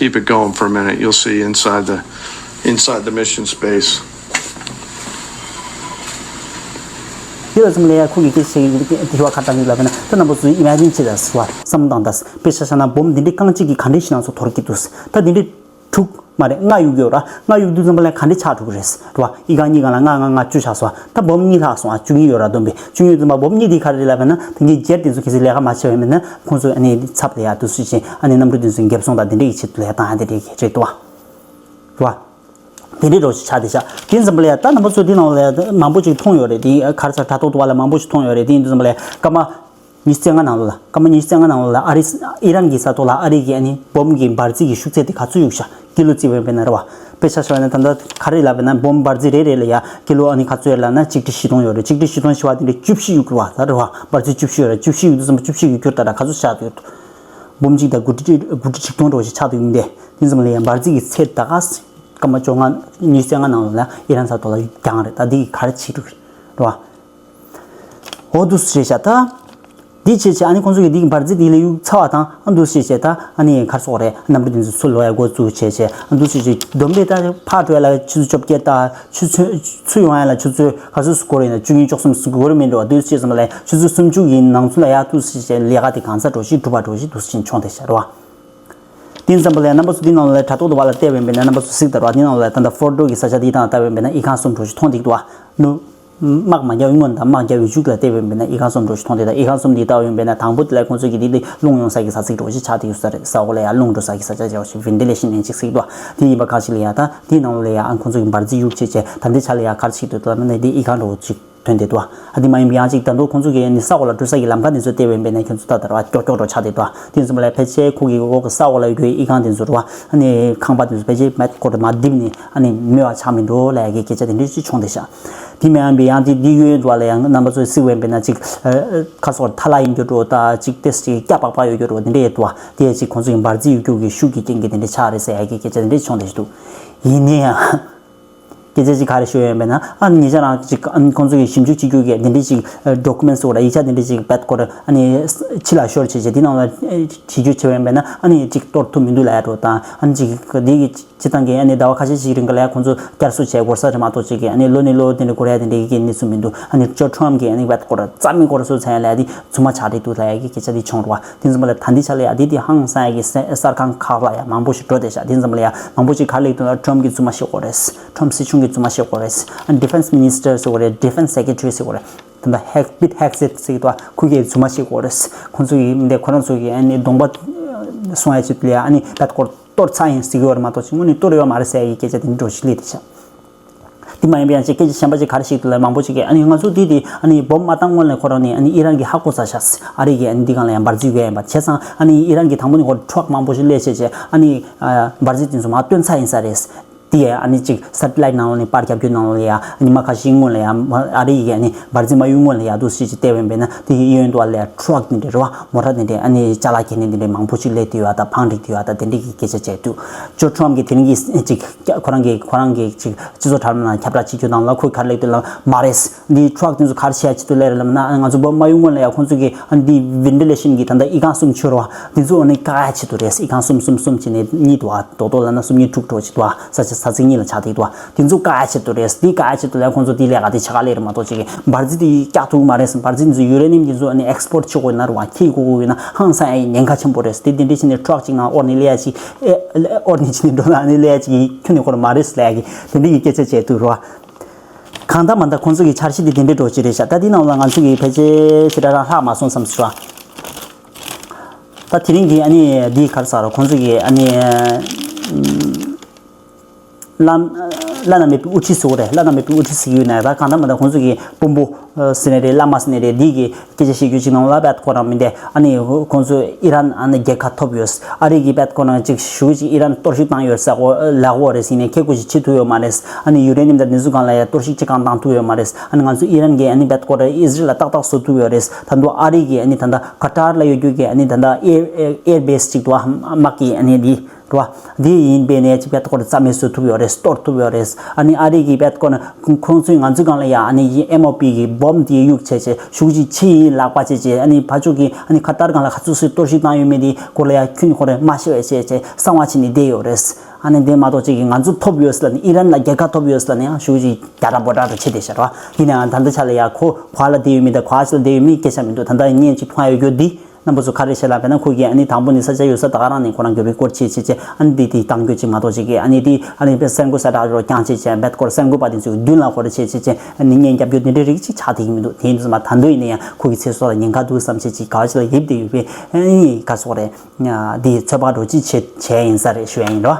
Keep it going for a minute. You'll see inside the inside the mission space. དེ་ལ་ཙམ་ལས་ཡ་ཁོ་གི་སྐད་ཆ་དེ་བ་ཁ་བཏང་གི་ལབ་ན་ད་རྣམ་པ་ཚོས་ཨི་མེ་ཇིན་བྱེད་ད་ཟེར་བ་བསམ་བཏང་ད་དཔེ་ཆ་བཞག་ན་བོམ་འདི་འདྲའི་རྐང་གཅིག་གིས་ག་འདྲའི་ཞིག་ནང་ཚོ་འཐོར་གི་འདུག་ད་འདི་འདྲའི་དྲུག་མ་རེད་ལྔ་གཡུག་གི་ཡོད་ར། ལྔ་གཡུག་དུས་ཙམ་པ་ལ་ག་འདྲའི་ཆགས་འགྲོ་གི་རེད་ཟེར་བ། ཨི་ཁང་གཉིས་སྒང་ལ་ལྔ་ལྔ་ལྔ་བཅུ་ཆགས་སོང་། ད་བོམ་གཉིས་ལྷག་སོང་ཨ། བཅུ་གཉིས་ཡོད་ར་བསྡོམས་པས་བཅུ་གཉིས་ཙམ་པ་བོམ་གཉིས་དེ་ག་རེ་རེད་ལབ་པ་ན་དེ་གའི་རྒྱལ་དེ་ཚོ་གལ་སྲིད་ལས་ཀ་མ་བྱས་པ་ཡིན་ན་ཁོང་ཚོས་ཨ་ནི་ཚབ་ལ་ཡ་དུས་ཚོད་ཅིག་ཨ་ནི་གནམ་གྲུ་དེ་ཚོ་འགེབས་སོང་དང་དེ་འདྲ་གི་ཆེད་དུ་ལས་ཀ་བཏང་ཡ་དེ་འདྲ་གི་རེད་དོ། རེད་བ། དེ་འདྲའི་རོ་ཞིག་ཆགས་བསྡད་ཤག་དེ་ཙམ་པ་ལ་ཡ་ད་རྣམ་པ་ཚོས་དེ་ནང་ལ་ཡ་མང་པོ་ཅིག་མཐོང་ཡོད་རེད། དེ་ག་རེ་ཟེར་དྲ་ཐོག་ཏུ་བ་ལ་མང་པོ་ཞིག་མཐོང་ཡོད་རེད། དེ་ཡིན་དུས་ཙམ་པ་ལ་ཡ་སྐར་མ་ཉི་ཤུ་རྩ་ལྔ་ནང་ལོགས་ལ་སྐར་མ་ཉི་ཤུ་རྩ་ལྔ་ནང་ལོགས་ལ་ཨ་རི་ཨི་རན་གྱི་ས་ཐོག་ལ་ཨ་རི་གི་ཨ་ནི་བོམ་གྱི་འབར་རྫས་ཀྱི་ཤུགས་ཚད་དེ་ག་ཚོད་གཡུགས་ཤག་ཀི་ལོ་བརྩིས་པ་ཡིན་པས་ན་རེད་བ། དཔེ་ཆ་བཞག་ན་ད་ལྟ་ག་རེ་ལབ་པ་ན་བོམ་འབར་རྫས་རེ་རེ་ལ་ཡ་ཀི་ལོ་ཨ་ནི་ག་ཚོད་ཡོད་ལབ་ན་གཅིག་ཁྲི་བཞི་སྟོང་ཡོད་རེད། གཅིག་ཁྲི་བཞི་སྟོང་ཞེས་པ་དེ་འདྲ་བཅུ་བཞི་གཡུགས་རེད་བ། ད་རེད་བ། འབར་རྫས་བཅུ་བཞི་ཡོད་རེད། བཅུ་བཞི་གཡུགས་དུས་ཙམ་པ་བཅུ་བཞི་གི་རྒྱུ་ད་ལྟ་ག་ཚོད་ཆགས་འདུག་བོམ་གཅིག་དང་དགུ་ཁྲི་དགུ་ཁྲི་ཆིག་སྟོང་འདྲ་བོ་ཞིག་ཆགས་འདུག་ཡིན་ཏེ། དེ་ཙམ་ལ་ཡང་འབར་རྫས་ཀྱི་ཚད་ད་ག་སྐར་མ་བཅོ་ལྔ་ཉི་ཤུ་རྩ་ལྔ་ནང་ལ་ཨི་རན་ས་ཐོག་ལ་བརྒྱངས་རེད། ད་འདི་ག་རེ་བྱེད་ཐུབ་རེད་བ། འོ་འདུག་སེ་བྱས་ཤག་ད་འདི་བྱས་བྱས་ཨ་ནི་ཁོང་ཚོ་གིས་འདི་གི་འབར་རྫས་འདི་ལ་གཡུག་ཚར་བ་དང་ཨ་འདུག་སེ་བྱས་ད་ཨ་ནི་ག་རེ་ཟེར་དགོས་རེད། གནམ་གྲུ་འདི་ཚོ་ཚུར་ལོག་ཡ་འགོ་བཙུགས་བྱས་བྱས་ཨ་འདུག་སེ་བྱས་བསྡོམས་པས་ད་ཕར་འགྲོ་ཡ་ལ་ཆུ་ཚོད་བཅོ་བརྒྱད་ད་ཆུ་ཚོད་ཚུར་ཡོང་ཡ་ལ་ཆུ་ཚོད་ག་ཚོད་འགོར་ཡིན་ན་བཅུ་གཉིས་བཅུ་གསུམ་འགོར་མིན་འགྲོ་བ་འདུག་སེ་བྱས་ཙམ་ལ་ཆུ་ཚོད་སུམ་ཅུ་ཡི་ནང་ཚུད་ལ་ཡ་འདུག་སེ་བྱས་ལས་ཀ་དེ་གང་ས་འགྲོ་ཞིག་འགྲུབ་པ་འགྲོ་ཞིག་འདུག་སེ་བྱས་མཆོང་བསྡད་ཤག་རེད་བ། དེ་ཙམ་པ་ལ་རྣམ་པ་ཚོ་འདི་ནང་ལ་དྲ་ཐོག་ཏུ་བ་ལ་བལྟས་པ་ཡིན་པས་ན་རྣམ་པ་ཚོ་གཟིགས་དང་ར། འདི་ནང་ལ་ད་ལྟ་ཧྥོར་ཌོ་གི་ས་ཆ་འདི་དང་ལྟ་བ་ཡིན་པས་ན་ཨི་ཁང་གསུམ་འགྲོ་ཞིག་མཐོང་འདུག་འདུག་བ། ནུ། དམག་མ་རྒྱག་སྔོན་དང་དམག་རྒྱག་པའི་མཇུག་ལ་བལྟས་པ་ཡིན་ན་ཨི་ཁང་གསུམ་འདྲ་ཞིག་མཐོང་དེ། ད་ཨི་ཁང་གསུམ་འདི་ལྟ་བུ་ཡིན་པ་ཡིན་ན་དང་པོ་དེ་ལ་ཁོང་ཚོས་ཀྱི་འདི་འདི་རླུང་ཡོང་ས་ཀྱི་ས་ཚིགས་འདྲ་ཞིག་ཆགས་བསྡད་ཡོད་ས་རེད། ས་འོག་ལ་ཡང་རླུང་འགྲོ་ས་ཀྱི་ས་ཆ་འདྲ་ཞིག་ཝེན་ཊི་ལེ་ཤན་ཡིན་ཅིག་ཟེར་གྱི་འདུག་དེ་ཡིན་པ་ཁ་ཅིག་ལ་ཡང་ད་དེའི་ནང་ལ་ཡང་ཁོང་ཚོས་ཀྱི་འབར་རྫས་གཡུག་བྱས་བྱས། ད་འདི་ཆ་ལ་ཡང་ག་རེ་བྱེད་ཀྱི་འདུག་ལབ་ན་འདི་ཨི་ཁང་འདྲ་བོ་ཅིག་ཐོན་བསྡད་འདུག་ཨ་འདི་མ་ཡིན་པ་ཡང་ཅིག་ད་དུང་ཁོང་ཚོ་གིས་ནི་ས་འོག་ལ་འགྲོ་ས་ཀྱི་ལམ་ཁ་འདི་ཚོ་བལྟས་པ་ཡིན་པ་ཡིན་ན་ཁྱོད་ཚོ་ལྟ་དང་ར་ཀྱོག་ཀྱོག་འདྲ་ཆགས་བསྡད་འདུག་དེ་ཚོ་མ་ལས་ཕལ་ཆེར་ཁོ་གི་འོག་གི་ས་འོག་ལ་ཡོད་རྒྱུའི་ཨི་ཁང་དེ་ཚོ་རེད་བ། ཨ་ནི་ཁང་པ་དེ་ཚོ་ཕལ་ཆེར་མེད་སྐོར་དུ་མ་བརྡིབས་ནས་ཨ་ནི་མེད་པ་ཆགས་མི་འགྲོ་ལབ་ཡ་གི་སྐད་ཆ་དེ་འདྲ་ཅིག་བྱུང་བསྡད་ཤག་དེ་མ་ཡིན་པ་ཡང་དེ་འདི་གཡོན་འདུག་ལ་ཡང་རྣམ་པ་ཚོས་གཟིགས་པ་ཡིན་པ་ཡིན་ན་ཅིག་ཁ་སོགས་ཐ་ལ་ཡིན་རྒྱུ་འདྲ་བོ་དང་ཅིག་ཏེས་ཅིག་སྐྱ་པག་པ་ཡོད་རྒྱུ་འདྲ་བོ་དེ་འདྲ་ཡོད་འདུག་དེ་ཅིག་ཁོང་ཚོ་གི་འབར་རྫས་གཡུག་རྒྱུ་གི་ཤུགས་ཀྱི་རྐྱེན་གྱིས་དེ་འདྲ་ཆགས་རེད་ཟེར་ཡ་གི་སྐད་ཆ་དེ་འདྲ་ཅིག་བྱུང་བསྡད་ཤག་འདུག་ཡིན་ན་ཡང་། སྐད་ཆ་ཅིག་ག་རེ་ཤོད་ཡོད་པས་ན། ཨ་ནི་ཉེ་ཆར་རང་ཅིག་ཨ་ནི་ཁོང་ཚོ་གིས་ཞིབ་འཇུག་བྱེད་རྒྱུ་གི་འདི་འདྲའི་ཅིག་ཨ་ཌོ་ཀུ་མེན་ཊི་ཟེར་བ་ར་ཡིག་ཆ་འདི་འདྲའི་ཅིག་རྦད་སྐོར་ཨ་ནི་ཕྱི་ལ་ཤོར་བྱས་བྱས་འདི་ནང་ལ་ཨ་བྱེད་རྒྱུ་བྱས་པ་ཡིན་པས་ན་ཨ་ནི་ཅིག་གཏོར་ཐུབ་མི་འདུག་ལབ་ཡ་འདྲ་བོ་དང་། ཨ་ནི་ཅིག་འདི་གི་སྤྱི་བཏང་གི་ཨ་ནི་ཟླ་བ་ཁ་ཤས་ཤིག་རིང་ག་ལ་ཡ་ཁོང་ཚོ་བསྐྱར་གསོ་བྱས་འགོར་ས་རེད་མ་གཏོགས་ཅིག་གི་ཨ་ནི་ལོ་ནས་ལོ་དེ་འདྲ་འགོར་ཡ་དེ་འདྲའི་གི་གནས་ཚུལ་མི་འདུག་ཨ་ནི་ཇོ་ཊམ་གིས་ཨ་ནི་རྦད་སྐོར་རྩ་མེད་སྐོར་བཟོ་ཚར་ཡ་ལབ་ཡ་དེ་རྫུན་མ་ཆགས་བསྡད་འདུག་ལབ་ཡ་གི་སྐད་ཆ་དེ་བྱུང་རེད་བ། དེ་ཚོ་མ་ལ་ད་འདི་ཆ་ལ་ཡ་འདི་དེ་ཧང་སང་ཡ་གི་གསར་ཁང་ཁག་ལ་ཡ་མང་པོ་ཞིག་འགྲོ་བསྡད་ཤག་དེ་ཚོ་མ་ལ་ཡ་མང་པོ་ཞིག་ག་རེ་ལབ་ཀྱི་འདུག་ལབ་ན་ཊམ་གིས་རྫུན་མ་བཤད་ཀྱི་ཡོད་རེད། ཊམ་སྲིད་གཞུང་གིས་རྫུན་མ་བཤད་ཀྱི་ཡོད་རེད། ཨ་ནི་ཌི་ཕེན་སི་མི་ནི་སི་ཊར་ཟེར་གྱི་ཡོད་རེད། ཌི་ཕེན་སི་སེ་ཀེ་ཊ་རི་ཟེར་གྱི་ཡོད་རེད། ད་ལྟ་ཧེག་པིཊ་ཧེག་སེད་ཟེར་གྱི་འདུག་ཁོ་གིས་རྫུན་མ་བཤད་ཀྱི་ཡོད་རེད། ཁོང་ཚོ་གིས་འདི་ཁོ་རང་ཚོ་གིས་ཨ་ནི་གདོང་པ་སྲུང་ཡ་ཆེད་དུ་ལ་ཡ་ཨ་ནི་རྦད་སྐོར་གཏོར་ཚར་ཡིན་ཟེར་གྱི་ཡོད་རེད་མ་གཏོགས་ཅིག་དངོས་གནས་གཏོར་ཡོད་མ་རེད་ཟེར་ཡ་གི་སྐད་ཆ་དེ་འདྲ་འདྲ་བོ་ཞིག་སླེབས་བསྡད་ཤག་དེ་མ་ཡིན་པ་ཡང་ཅིག་སྐད་ཆ་གཞན་པ་ཅིག་ག་རེ་ཞིག་འདུག་ལབ་ན་མང་པོ་ཅིག་གིས་ཨ་ནི་ང་ཚོ་འདི་དེ་ཨ་ནི་བོམ་མ་བཏང་སྔོན་ལ་ཁོ་རང་ནས་ཨ་ནི་ཨི་རན་གྱིས་ཧ་གོ་ཚར་ཤག་ཨ་རི་གིས་ཨ་ནི་འདི་སྒང་ལ་ཡང་འབར་རྫས་ཡོད་ཡིན་པ། བྱས་ཙང་ཨ་ནི་ཨི་རན་གྱིས་དང་པོ་ནས་ཁོ་ཊག་མང་པོ་ཞིག་སླེབས་བྱས་བྱས་ཨ་ནི་འབར་རྫས་དེ་ཚོ་མར་བཏོན་ཚར་ཡིན་ས་རེད། དེ་ཡང་ཨ་ནི་ཅིག་སེ་ཊི་ལའིཊ་ནང་ལོགས་ནས་པར་རྒྱབ་རྒྱུ་ནང་ལོགས་ལ་ཡང་ཨ་ནི་མ་ཁ་ཤས་སྔོན་ལ་ཡང་ཨ་རི་ཡིས་ཨ་ནི་འབར་རྫས་མ་གཡུག་སྔོན་ལ་ཡང་འདུག་སེ་ཅིག་བལྟས་པ་ཡིན་པས་ན་དེ་གི་གཡས་གཡོན་དུ་ལ་ཡང་ཊྲག་དེ་འདྲ་རེད་བ། མོ་ཊ་དེ་འདྲ་ཨ་ནི་ཅ་ལག་གྱོན་ནི་དེ་འདྲ་མང་པོ་ཅིག་སླེབས་བསྡད་ཡོད་པ་དང་བང་སྒྲིག་བསྡད་ཡོད་པ་དང་དེ་འདྲ་གི་སྐད་ཆ་བྱས་འདུག་ཇོ་ཊམ་གིས་དེ་རིང་གི་ཅིག་ཁོ་རང་གི་ཁོ་རང་གི་ཅིག་སྤྱི་ཚོགས་དྲ་ལམ་ནང་ཁྱབ་བསྒྲགས་བྱེད་རྒྱུ་ནང་ལ་ཁོས་ག་རེ་ལབ་འདུག་ལབ་ན་མ་རེད། འདི་ཊྲག་དེ་ཚོ་ག་རེ་བྱེད་ཡ་ཆེད་དུ་སླེབས་རེད་ལབ་ན། ང་ཚོ་བོམ་མ་གཡུག་སྔོན་ལ་ཡང་ཁོང་ཚོ་གིས་ཨ་འདི་ཝེན་ཊི་ལེ་ཤན་གྱི་ད་ལྟ་ཨི་ཁང་གསུམ་ཆོད་རེད་བ། འདི་ཚོ་ཨ་ནི་བཀག་ཡ་ཆེད་དུ་རེད། ཨི་ཁང་གསུམ་གསུམ་གསུམ་བྱས་ནས་གཉིས་འདུག་བ། རྡོག་རྡོག་ལབ་ན་གསུམ་གཉིས་དྲུག་འདྲ་བོ་ཅིག་འདུག་བ། ས་ཆ་ས་ཚིགས་གཉིས་ལ་ཆགས་བསྡད་འདུག་བ། འདི་ཚོ་བཀག་ཡ་ཆེད་དུ་རེད། འདི་བཀག་ཡ་ཆེད་དུ་ལ་ཁོང་ཚོ་འདི་ལས་ཀ་དེ་བྱེད་ག་སླེབས་རེད་མ་གཏོགས་ཅིག་གི་འབར་རྫས་དེ་བཀྱག་ཐུབ་ཀྱི་མ་རེད། འབར་རྫས་འདི་ཚོ་ཡུ་རེ་ནི་ཡམ་འདི་ཚོ་ཨ་ནི་ཨེག་སི་པོར་ཊི་བྱེད་དགོས་ན་རེད་བ། འཁྱེར་དགོས་དགོས་ཡོད་ན་ཧང་སང་ཡ་ཉེན་ཁ་ཆེན་པོ་རེད། དེ་འདི་འདྲ་བྱས་ནས་ཊྲག་ཅིག་ནང་དབོར་ནས་སླེབས་ཡ་ཅིག་ཨེ་དབོར་ནས་བྱས་ནས་འགྲོ་ན་ཨ་ནི་སླེབས་ཡ་ཅིག་ཁྱོན་ནས་ཁོ་རང་མ་རེད་ལབ་ཡ་གི་དེ་འདྲ་གི་སྐད་ཆ་བྱས་འདུག་རེད་བ། གང་ལྟར་མ་ལྟར་ཁོང་ཚོ་གི་འཆར་གཞི་དེ་དེ་འདྲའི་འདྲ་བོ་ཅིག་རེད་ཤག་ད་དེ་ནང་ལ་ང་ཚོ་གི་ཕལ་ཆེར་ཞེ་དྲག་རང་ལྷག་མ་སོང་བསམ་སོང་། ད་དེ་རིང་གི་ཨ་ནི་འདི་ག་རེ་ཟེར་རོ། ཁོང་ཚོ་གི་ཨ་ནི་བླ་བླ་ན་མེད་པའི་དབུ་ཁྲིད་ཟེར་བ་རེད། བླ་ན་མེད་པའི་དབུ་ཁྲིད་ཟེར་གྱི་ཡོད་ན་ད་གང་ལྟར་མ་ལྟར་ཁོང་ཚོ་གི་དཔོན་པོ་ཟེར་ནའི་རེད། བླ་མ་ཟེར་ནའི་རེད། འདི་གི་སྐད་ཆ་བཤད་རྒྱུ་ཅིག་ནང་ལ་རྦད་ཁོ་རང་མི་འདི་ཨ་ནི་ཁོང་ཚོ་ཨི་རན་ཨ་ནི་རྒྱལ་ཁ་ཐོབ་ཡོད། ཨ་རི་གིས་རྦད་ཁོ་རང་ཅིག་ཞུ་ཅིག་ཨི་རན་གཏོར་བཤིག་བཏང་ཡོད་ཟེར་གོ་ལབ་གོ་རེད་ཟེར་ནས་ཁེ་ཁོ་ཞིག་བྱེད་ཐུབ་ཡོད་མ་རེད། ཨ་ནི་ཡུ་རེ་ནི་ཡམ་དང་འདི་ཚོ་སྒང་ལ་ཡ་གཏོར་བཤིག་ཅིག་གང་བཏང་ཐུབ་ཡོད་མ་རེད། ཨ་ནི་ང་ཚོ་ཨི་རན་གིས་ཨ་ནི་རྦད་ཁོ་རང་ཨི་ཟི་རལ་ལ་ཏག་ཏག་བཟོ་ཐུབ་ཡོད་རེད། ད་དུང་ཨ་རི་གིས་ཨ་ནི་ད་ལྟ་ཁ་ཏར་ལ་ཡོད་རྒྱུ་གི་ཨ་ནི་ད་ལྟ་ཨེར་ཨེར་བེ་སི་ཅིག་འདུག་ཨ་དམག་གི་ཨ་ནི་འདི་རེད་བ། འདི་ཡིན་པས་ནས་ཅིག་རྦད་ཁོ་རང་རྩ་མེད་བཟོ་ཐུབ་ཡོད་རེད། གཏོར་ཐུབ་ཡོད་རེད། ཨ་ནི་ཨ་རི་གིས་རྦད་ཁོ་རང་ཁོང་ཚོས་ང་ཚོའི་སྒང་ལ་ཡ་ཨ་ནི་ཨེམ་ཨོ་པི་གི་བོམ་དེ་གཡུག་བྱས་བྱས་ཤུགས་ཅིག་ཕྱིའི་ལག་པ་བྱས་བྱས་ཨ་ནི་ཕར་ཕྱོགས་ཀྱི་ཨ་ནི་ཁ་ཏར་སྒང་ལ་ག་ཚོད་ཅིག་གཏོར་བཤིག་བཏང་ཡོད་མེད་དེ་སྐོར་ལ་ཡ་ཁྱོན་ཁོ་རང་མ་ཤེས་པ་བྱས་བྱས་གསང་བ་བྱས་ནས་བསྡད་ཡོད་རེད། ཨ་ནི་དེ་མ་གཏོགས་ཅིག་གིས་ང་ཚོ་ཐོབ་ཡོད་ཟེར་ལབ་ནས་ཨི་རན་ལ་རྒྱལ་ཁ་ཐོབ་ཡོད་ཟེར་ལབ་ནས་ཡང་ཤུགས་ཅིག་རྒྱ་ར་པོ་ཏ་འདྲ་བྱས་བསྡད་ཤག་ར། ཡིན་ནའང་ད་ལྟ་ཆ་ལ་ཡ་ཁོ་ག་བ་ལ་བསྡད་ཡོད་མེད་དང་ག་བ་ཞིག་ལ་བསྡད་ཡོད་མེད་སྐད་ཆ་མི་འདུག་ད་ལྟ་བརྙན་ཅིག་མཐོང་ཡ་ཡོད་རྒྱུ་འདི། རྣམ་པ་ཚོ་ག་རེ་བྱས་ལབ་པས་ན་ཁོ་གིས་ཨ་ནི་དང་པོ་ནས་ས་ཆ་ཡོད་ས་ད་ག་རང་ནས་ཁོ་རང་གི་རི་ཀོཌ་བྱས་བྱས་བྱས་ཨ་ནི་འདི་འདི་བཏང་རྒྱུ་ཅིག་མ་གཏོགས་ཅིག་གིས་ཨ་ནི་འདི་ཨ་ནི་དཔེ་སེམས་འགུལ་ས་དྲག་རོ་རྐྱང་བྱས་བྱས་རྦད་ཁོ་རང་སེམས་འགུལ་པ་དེ་ཚོའི་མདུན་ལ་ཁོ་རང་བྱས་བྱས་བྱས་ཨ་ནི་བརྙན་རྒྱབ་རྒྱུ་འདི་འདྲའི་རིགས་ཅིག་ཆགས་བསྡད་ཀྱི་མི་འདུག་དེ་ཡིན་དུས་ཙམ་པ་ད་དུང་ཡིན་ན་ཡང་ཁོ་གི་ཚེ་སྲོག་ལ་ཉེན་ཁ་འདུག་བསམ་བྱས་ཅིག་ག་བ་ཞིག་ལ་ཡིབ་བསྡད་ཡོད་པས་ཨ་ནི་ག་སོག་རེད། འདི་ཚོད་དཔག་འདྲ་ཅིག་བྱས་བྱས་ཡིན་ས་རེད་ཞུ་ཡ་ཡིན་རོ།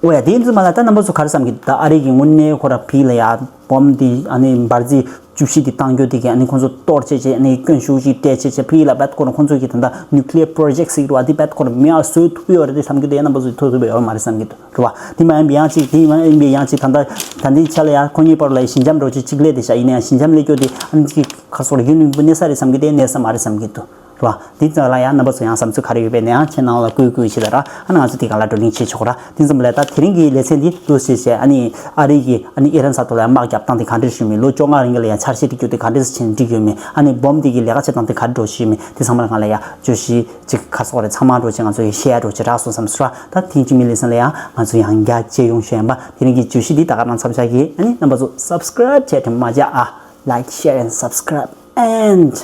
འོ་ཡ་དེ་ཡིན་དུས་ཙམ་པ་ལ་ད་རྣམ་པ་ཚོ་ག་རེ་བསམ་གྱི་འདུག་ད་ཨ་རི་གི་དངོས་གནས་ཁོ་རང་ཕི་ལ་ཡ་བོམ་འདི་ཨ་ནི་འབར་རྫས་བཅུ་བཞི་དེ་བཏང་རྒྱུ་དེ་གི་ཨ་ནི་ཁོང་ཚོ་གཏོར་བྱས་བྱས་ཨ་ནི་སྐྱོན་ཤུགས་ཅིག་སྤྲད་བྱས་བྱས་ཕི་ལ་རྦད་ཁོ་རང་ཁོང་ཚོ་གི་ད་ལྟ་ནིའུ་ཀི་ལི་ཡར་པོ་རོ་ཇེག་ཊི་ཟེར་གྱི་འདུག་བ། དེ་རྦད་ཁོ་རང་མེད་པ་བཟོ་ཐུབ་ཡོད་རེད་དེ་བསམ་གྱི་འདུག་ཡ་རྣམ་པ་ཚོ་ཐུབ་ཐུབ་ཡོད་མ་རེད་བསམ་གྱི་འདུག་རེད་བ། དེ་མ་ཡིན་པའི་ཡང་ཅིག་དེ་མ་ཡིན་པའི་ཡང་ཅིག་ད་ལྟ་ད་ལྟའི་ཆ་ལ་ཡ་ཁོ་གཉིས་བར་ལ་ཞི་འཇམ་འདྲ་ཅིག་ཅིག་སླེབས་བསྡད་ཤག་ཡིན་ན་ཡང་ཞི་འཇམ་སླེབས་རྒྱུ་དེ་ཨ་ནི་ཅིག་ཁ་སོགས་ལ་ཡུན་རིང་པོ་གནས་ས་རེད་བསམ་གྱི་དེ་གནས་ས་མ་རེད་བསམ་གྱི་འདུག་རེད་བ། དེ་ཚོ་ལ་ཡང་རྣམ་པ་ཚོ་ཡང་བསམ་ཚུལ་ག་རེ་ཡོད་པས་ན་ཡང་ཁྱེད་ནང་ལ་བཀོད་བཀོད་བྱེད་ད་ར། ཨ་ནི་ང་ཚོ་དེ་ག་ལ་བགྲོ་གླེང་བྱེད་ཆོག་ར། དེ་ཙམ་ལས་ད་དེ་རིང་གི་ལེ་ཚན་འདི་འདུག་ཟེར་བྱས་ཨ་ནི་ཨ་རི་གིས་ཨ་ནི་ཨི་རན་ས་ཐོག་ལ་དམག་རྒྱབ་སྟངས་དེ་ག་འདྲ་ཞིག་མིན། ལོ་བཅོ་ལྔ་རིང་གི་ལ་ཡང་འཆར་གཞི་སྒྲིག་རྒྱུ་དེ་ག་འདྲ་ཞིག་བྱས་ནས་འགྲིག་ཡོད་མེད། ཨ་ནི་བོམ་དེ་གི་ལས་ཀ་བྱེད་སྟངས་དེ་ག་འདྲ་ཞིག་མིན། དེ་ཚང་མ་ལ་ང་ལ་ཡ་བརྗོད་གཞི་ཅིག་ཁ་སོགས་རེ་ཚང་མ་འགྲོ་བྱས་ང་ཚོ་ཡི་ཤེས་ཡ་འགྲོ་བྱས་རག་སོང་བསམ་སོང་ར། ད་ཐེངས་རྗེས་མའི་ལེ་ཚན་ལ་ཡང་ང་ཚོ་ཡང་བསྐྱར་མཇལ་ཡོང་ཞུ་ཡིན་པ། དེ་རིང་གི་བརྗོད་གཞི་འདི་ད་ག་རང་མཚམས་བཞག་གི། ཨ་ནི་རྣམ་པ་ཚོ་སབ་སི་ཀ་རབ་བྱས་དྲན་པ་མ་བརྗེད་ཨ། Like, share and subscribe and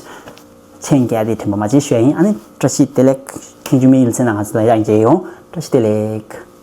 མཆན་རྒྱག་དེ་དྲན་པ་མ་བརྗེད་ཞུ་ཡ་ཡིན། ཨ་ནི་བཀྲ་ཤིས་བདེ་ལེགས། ཐེངས་རྗེས་མའི་ལེ་ཚན་ནང་ང་ཚོ་ལ་ཡང་མཇལ་ཡོང་། བཀྲ་ཤིས་བདེ་ལེགས།